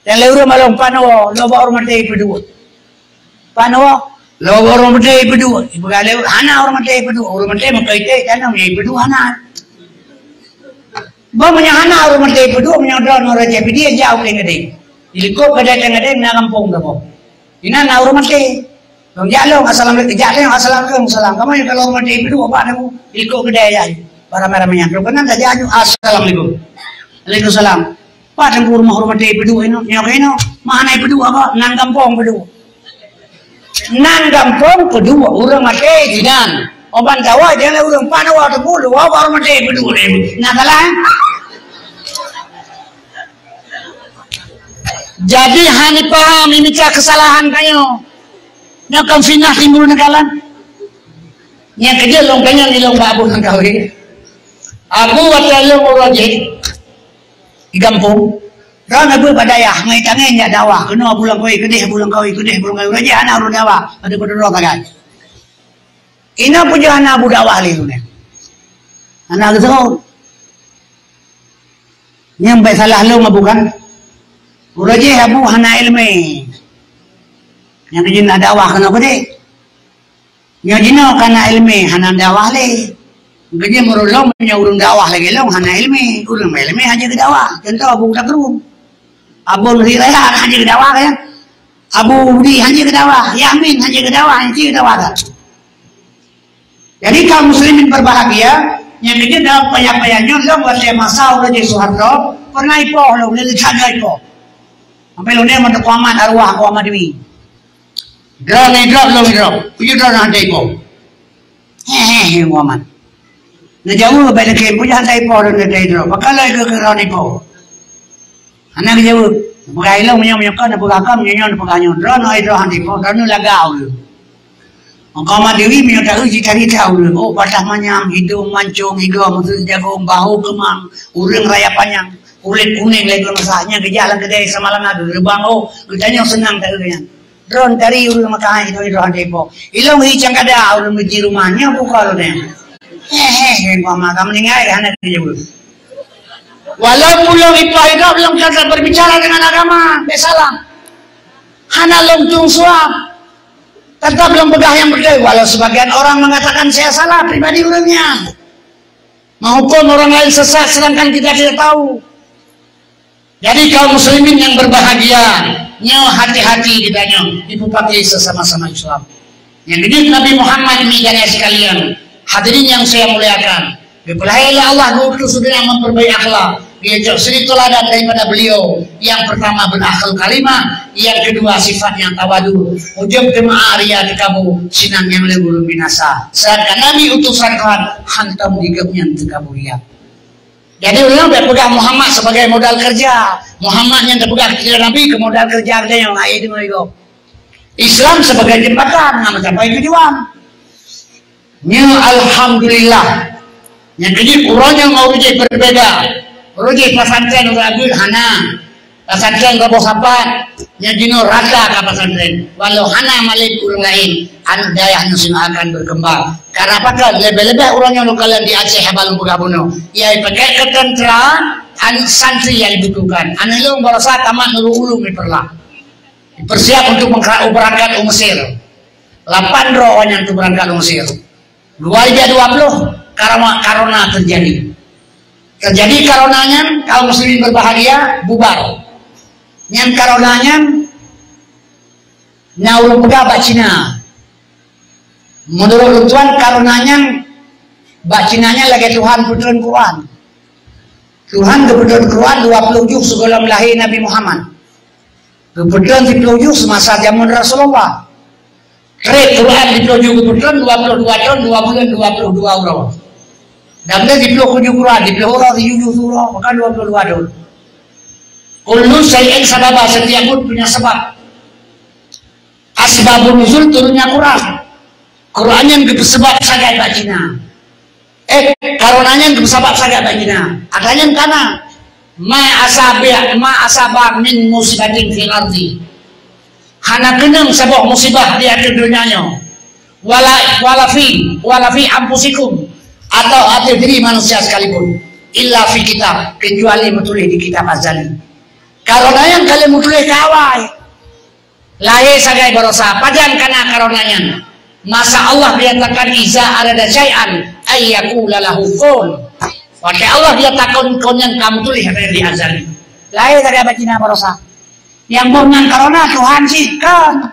Dan lé ureuëng malong panoe, lo bak ureuëng maté peuduek. Panoe, lo bak ureuëng maté peuduek. Ipeugah lé hana ureuëng maté peuduek, ureuëng maté meukai té tanam nyang peuduek hana. Bah meunyoe hana ureuëng maté peuduek, meunyoe droe nurot cah pidie jak u Keueng Gadeng. Di likot gadai Keueng Gadeng na gampông gaboh. Inan na ureuëng maté. Lôn jak lôn, assalamualaikum. Jak lôn, assalamualaikum. Salam. Kamoe nyang kalau ureuëng maté peuduek bak nangku. Di likot gadai jak. Para ramai-ramai nyan. Lôn keunan tajak aju, assalamualaikum. Waalaikumsalam. Pat teungku rumoh ureuëng maté peuduek inoe, nyoe keunoe. Mana peuduek apa? Nan gampông peuduek. Nan gampông peuduek ureuëng maté jinan. Oban tawa jangan ureuëng pan awak teungku dua baru maté peuduek. Nah salah. Jadi hani paham ini cah kesalahan kayo. Nyoe kan fitnah timbul neukalan. Nyang keujeuet lôn kanyang ilong bak Abu Langkawi. Abu watée lôn uroe jih di gampông. Droe na beuet bak dayah ngai tangai jak dakwah keunoe Abu Langkawi keudeh Abu Langkawi keudeh Abu Langkawi uroe jih hana ureuëng dakwah pada pada droe sagai. Inoe peujeuet hana Abu dakwah lé lôn. Hana geuseuôt. Nyang bèk salah lôn Abu kan. Uroe jih Abu hana iéleumé. Nyang keujeuet na dakwah keunoe keudeh. Nyoe jinoe ka na iéleumé hana dakwah lé. Geujeuet meurulông meunyoe ureuëng dakwah lagée lông hana iéleumé, ureuëng meuiéleumé hana geudakwah. Contoh Abu Takrun. Abu Nuri Raya hana geudakwah kan? Abu Budi hana geudakwah, Yamin hana geudakwah, hana geudakwah kan? Jadi kaum muslimin berbahagia, nyang keujeuet dalam payah-payah nyoe lông watée masa uroe jih Soeharto pernah ipoh lông lé jaga ipoh. Sampai lông dia meuteukeuamat arwah Abu Ahmad Dwi. Droe ni drop lom drop. Peue droe na hana ipo. He he he Muhammad. Neujaweueb bak leukem peue hana ipo droe na hana drop. Pakon lagée keu droe na ipo. Hana geujaweueb. Peugah ilong meunyoe meunyoe kon peugah kon meunyoe nyoe peugah nyoe. Droe na droe hana ipo, droe na lagak ureuëng. Muhammad Dewi meunyoe taeu jicarita ureuëng. Oh patah manyam, hidong mancong, igoe meuseu jagong, bahu keumang, ureuëng raya panyang, kulét kuneng lagée masa nyan geujak lam keudai sama langa geureubang oh, geutanyoe seunang taeu nyan. Droe tari ureuëng Makkah hai droe droe hana ipo. Ilong hi cangkada ureuëng meuji rumah nyoe buka lôn nyan. He he he gua mah ka meuninggai hana geujaweueb. Walaupun lôn ipoh idop lôn ka berbicara dengan agama, bèk salah. Hana lôn tueng suap. Tetap lôn peugah nyang beutôi walau sebagian orang mengatakan saya salah pribadi ureuëng nyan. Menghukum orang lain sesat sedangkan kita tidak tahu. Jadi kaum muslimin yang berbahagia, nyoe hati-hati kita nyoe dipupaki sesama-sama Islam. Yang didik Nabi Muhammad ini jamaah sekalian, hadirin yang saya muliakan, diperlahirkan Allah untuk sebenarnya memperbaiki akhlak. Dia cok suri teladan daripada beliau. Yang pertama berakhlak karimah, yang kedua sifat yang tawadu. Ujub teuma ria teukabu, sinan nyang lheueh ulôn binasa. Sedangkan Nabi utusan Tuhan, hantom di gobnyan teukabu ria. Jadi, ureuëng bèk peugah Muhammad sebagai modal kerja. Muhammad nyang teupeugah keu Nabi keu modal kerja geutanyoe, hai deungoe gob. Islam sebagai jembatan nyang mencapai tujuan. Nyoe alhamdulillah. Nyang keujeuet uroe nyoe ngon uroe jih berbeda. Uroe jih pesantren ureuëng Abdul hana. Pesantren Raboh Sapat nyang jinoe rata ka pesantren. Walau hana malém ureuëng laén, aneuk dayah nyoe singoh akan berkembang. Karena pakon, leubeh-leubeh uroe nyoe lôn kalon di Aceh haba lôn peugah bunoe. Yai pakai ketenteraan, aneuk santri yang dibutuhkan. Aneuk lôn barosa tamat Nurul Ulum di Peureulak. Dipersiap untuk mengkra-, berangkat u Mesir. Lapan droe awaknyan untuk berangkat u Mesir. Dua ribu dua puluh, karena, karena terjadi. Terjadi karena nyan, kaum muslimin berbahagia, bubar. Nyan karena nyan, na ureuëng peugah bak Cina. Menurut lôn tuan, karena nyan, bak Cina nyan lagèe Tuhan peutreun Quran. Tuhan geupeutrön Quran dua puluh juz sigohlom lahé Nabi Muhammad. Geupeutrön siploh juz seumasa jameun Rasulullah. Trép Quran siploh juz geupeutrön dua puluh dua thon, dua buleuen, dua puluh dua uroe. Dan lé siploh juz Quran, siploh uroe, sijuh juz uroe, maka dua puluh dua thon. Kullu syai'in sababa, setiap buet punya sebab. Asbabun nuzul turunnya Quran. Quran nyan geupeusabab sagai bak Cina. Eh, karena nyan geupeusabab sagai bak Cina. Ata nyan kana. Ma asaba, ma asaba min musibatin fil ardi. Hana keunong saboh musibah di ateueh donya nyoe. Wala, wala fi, wala fi anfusikum. Atau ateueh diri manusia sekalipun. Illa fi kitab. Kecuali meutuléh di kitab azali. Karena nyan ka lheueh meutuléh keu awai. Lahé sagai barosa, pajan kana karena nyan. Masa Allah diatakan iza arada syai'an ayyakula lahu kun. Watèe Allah diatakan kun nyan ka meutuléh di azali. Lahé sagai bak Cina barosa. Nyang boh nan karena Tuhan cit kon.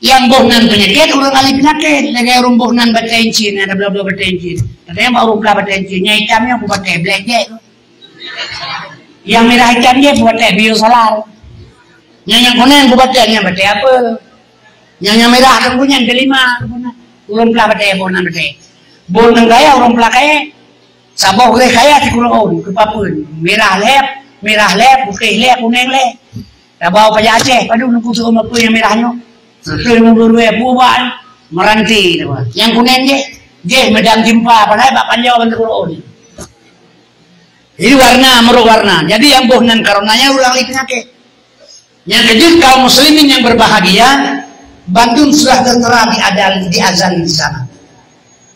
Nyang boh nan peunyakét ureuëng ahli peunyakét. Lagèe ureuëng boh nan batèe incin, na dua-dua batèe incin. Ada nyang bak ureuëng peugah batèe incin. Nyang itam nyan peue batèe, black jack. Nyang mirah itam jih peue batèe, biosolar. Nyang, nyang kunéng peue batèe, nyang batèe apel. Nyang, nyang mirah teungku nyan delima. Ureuëng peugah batèe, boh nan batèe. Boh nan kaya ureuëng peugah kaya. Saboh gréh kaya sikureueng ôn, keu papeuen. Mirah lhèe, mirah lhèe, putéh lhèe, kunéng lhèe. Tabau paja Aceh, padum neupeu seuôn apui nyang mirah nyoe. Seuteun meubeuruwe puban, meuranti, nyang kunéng jih, jih meudang jimpa, padahai bak panjoe ban sikureueng ôn. Jadi warna, meurok warna. Jadi nyang boh nan karena nyan ureuëng ahli peunyakét. Nyang keujeuet kaum muslimin yang berbahagia, bandum sudah tertera di adal, di azan di sana.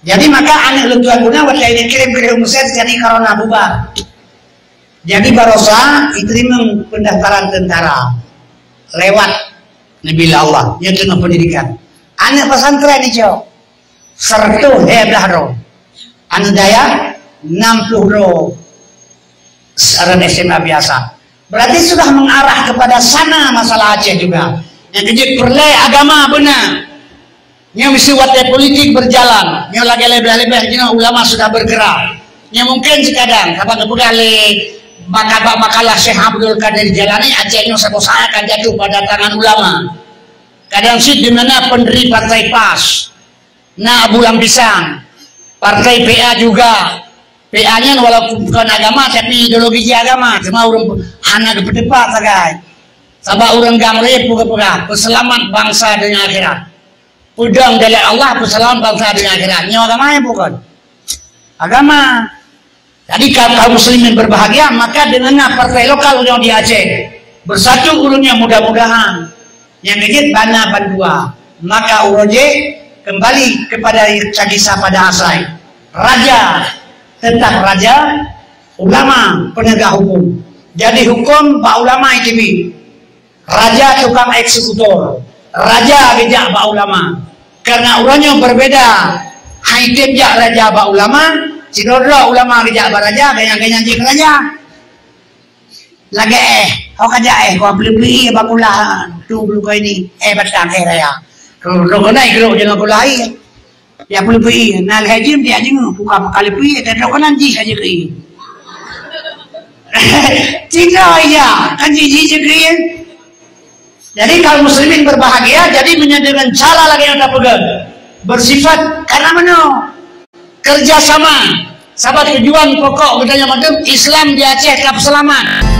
Jadi maka aneuk lôn tuan guna watèe ini kirim-kirim Mesir jadi karena bubar. Jadi barosa diterima pendaftaran tentara lewat Nabi Allah, yang tengah pendidikan. Aneuk pesantren dicok. Seratus lhèe blah droe. Aneuk dayah, enam puluh droe. Saran S M A biasa. Berarti sudah mengarah kepada sana masalah Aceh juga. Nyang keujeuet peureulèe agama beuna. Nyoe misi watèe politik berjalan. Nyoe lagèe leubeh-leubeh jinoe ulama sudah bergerak. Nyoe mungkin sikadang, sabab geupeugah lé maka-, bak makalah Syekh Abdul Qadir Jailani, Aceh nyoe saboh saat akan jatuh pada tangan ulama. Kadang cit di mana pendiri partai pas. Na Abu Lam Pisang, partai P A juga. P A nyan walaupun bukan agama, tapi ideologi jih agama. Cuma ureuëng hana geupeuteupat sagai. Sabab ureuëng GAM lé peugah-peugah, peuseulamat bansa donya akhirat. Peudong dalil Allah, peuseulamat bansa donya akhirat. Nyoe agama ya bukan? Agama. Jadi, ka-, kaum muslimin berbahagia, maka dengan na partai lokal ureuëng di Aceh bersatu ureuëng nyan, mudah-mudahan nyang keujeuet bana bandua, maka uroe jih kembali kepada kisah pada asai. Raja tetap raja, ulama penegak hukum. Jadi, hukum bak ulama iteubiet. Raja tukang eksekutor, raja geujak bak ulama. Karena uroe nyoe berbeda, hai tem jak raja bak ulama, sidroe-droe ulama geujak bak raja, ganyang-ganyang jih keu raja. Lagèe éh, ho ka jak éh, ho peuleupeue bak ulah, tu peuleupeue ini, éh batang éh raya. Roh-roh keunan geulok jalan gula air. Ya peuleupeue, na lhèe jeuem dia jeuem, buka kali pui, dan roh keunan jih aja keu. Tiga ya, kan jiji jikrian. Jadi kaum muslimin berbahagia, jadi meunyoe deungon cara lagée nyang tapeugah, bersifat karena mana? Kerjasama. Sabab tujuan pokok geutanyoe mandum Islam di Aceh ka seulamat.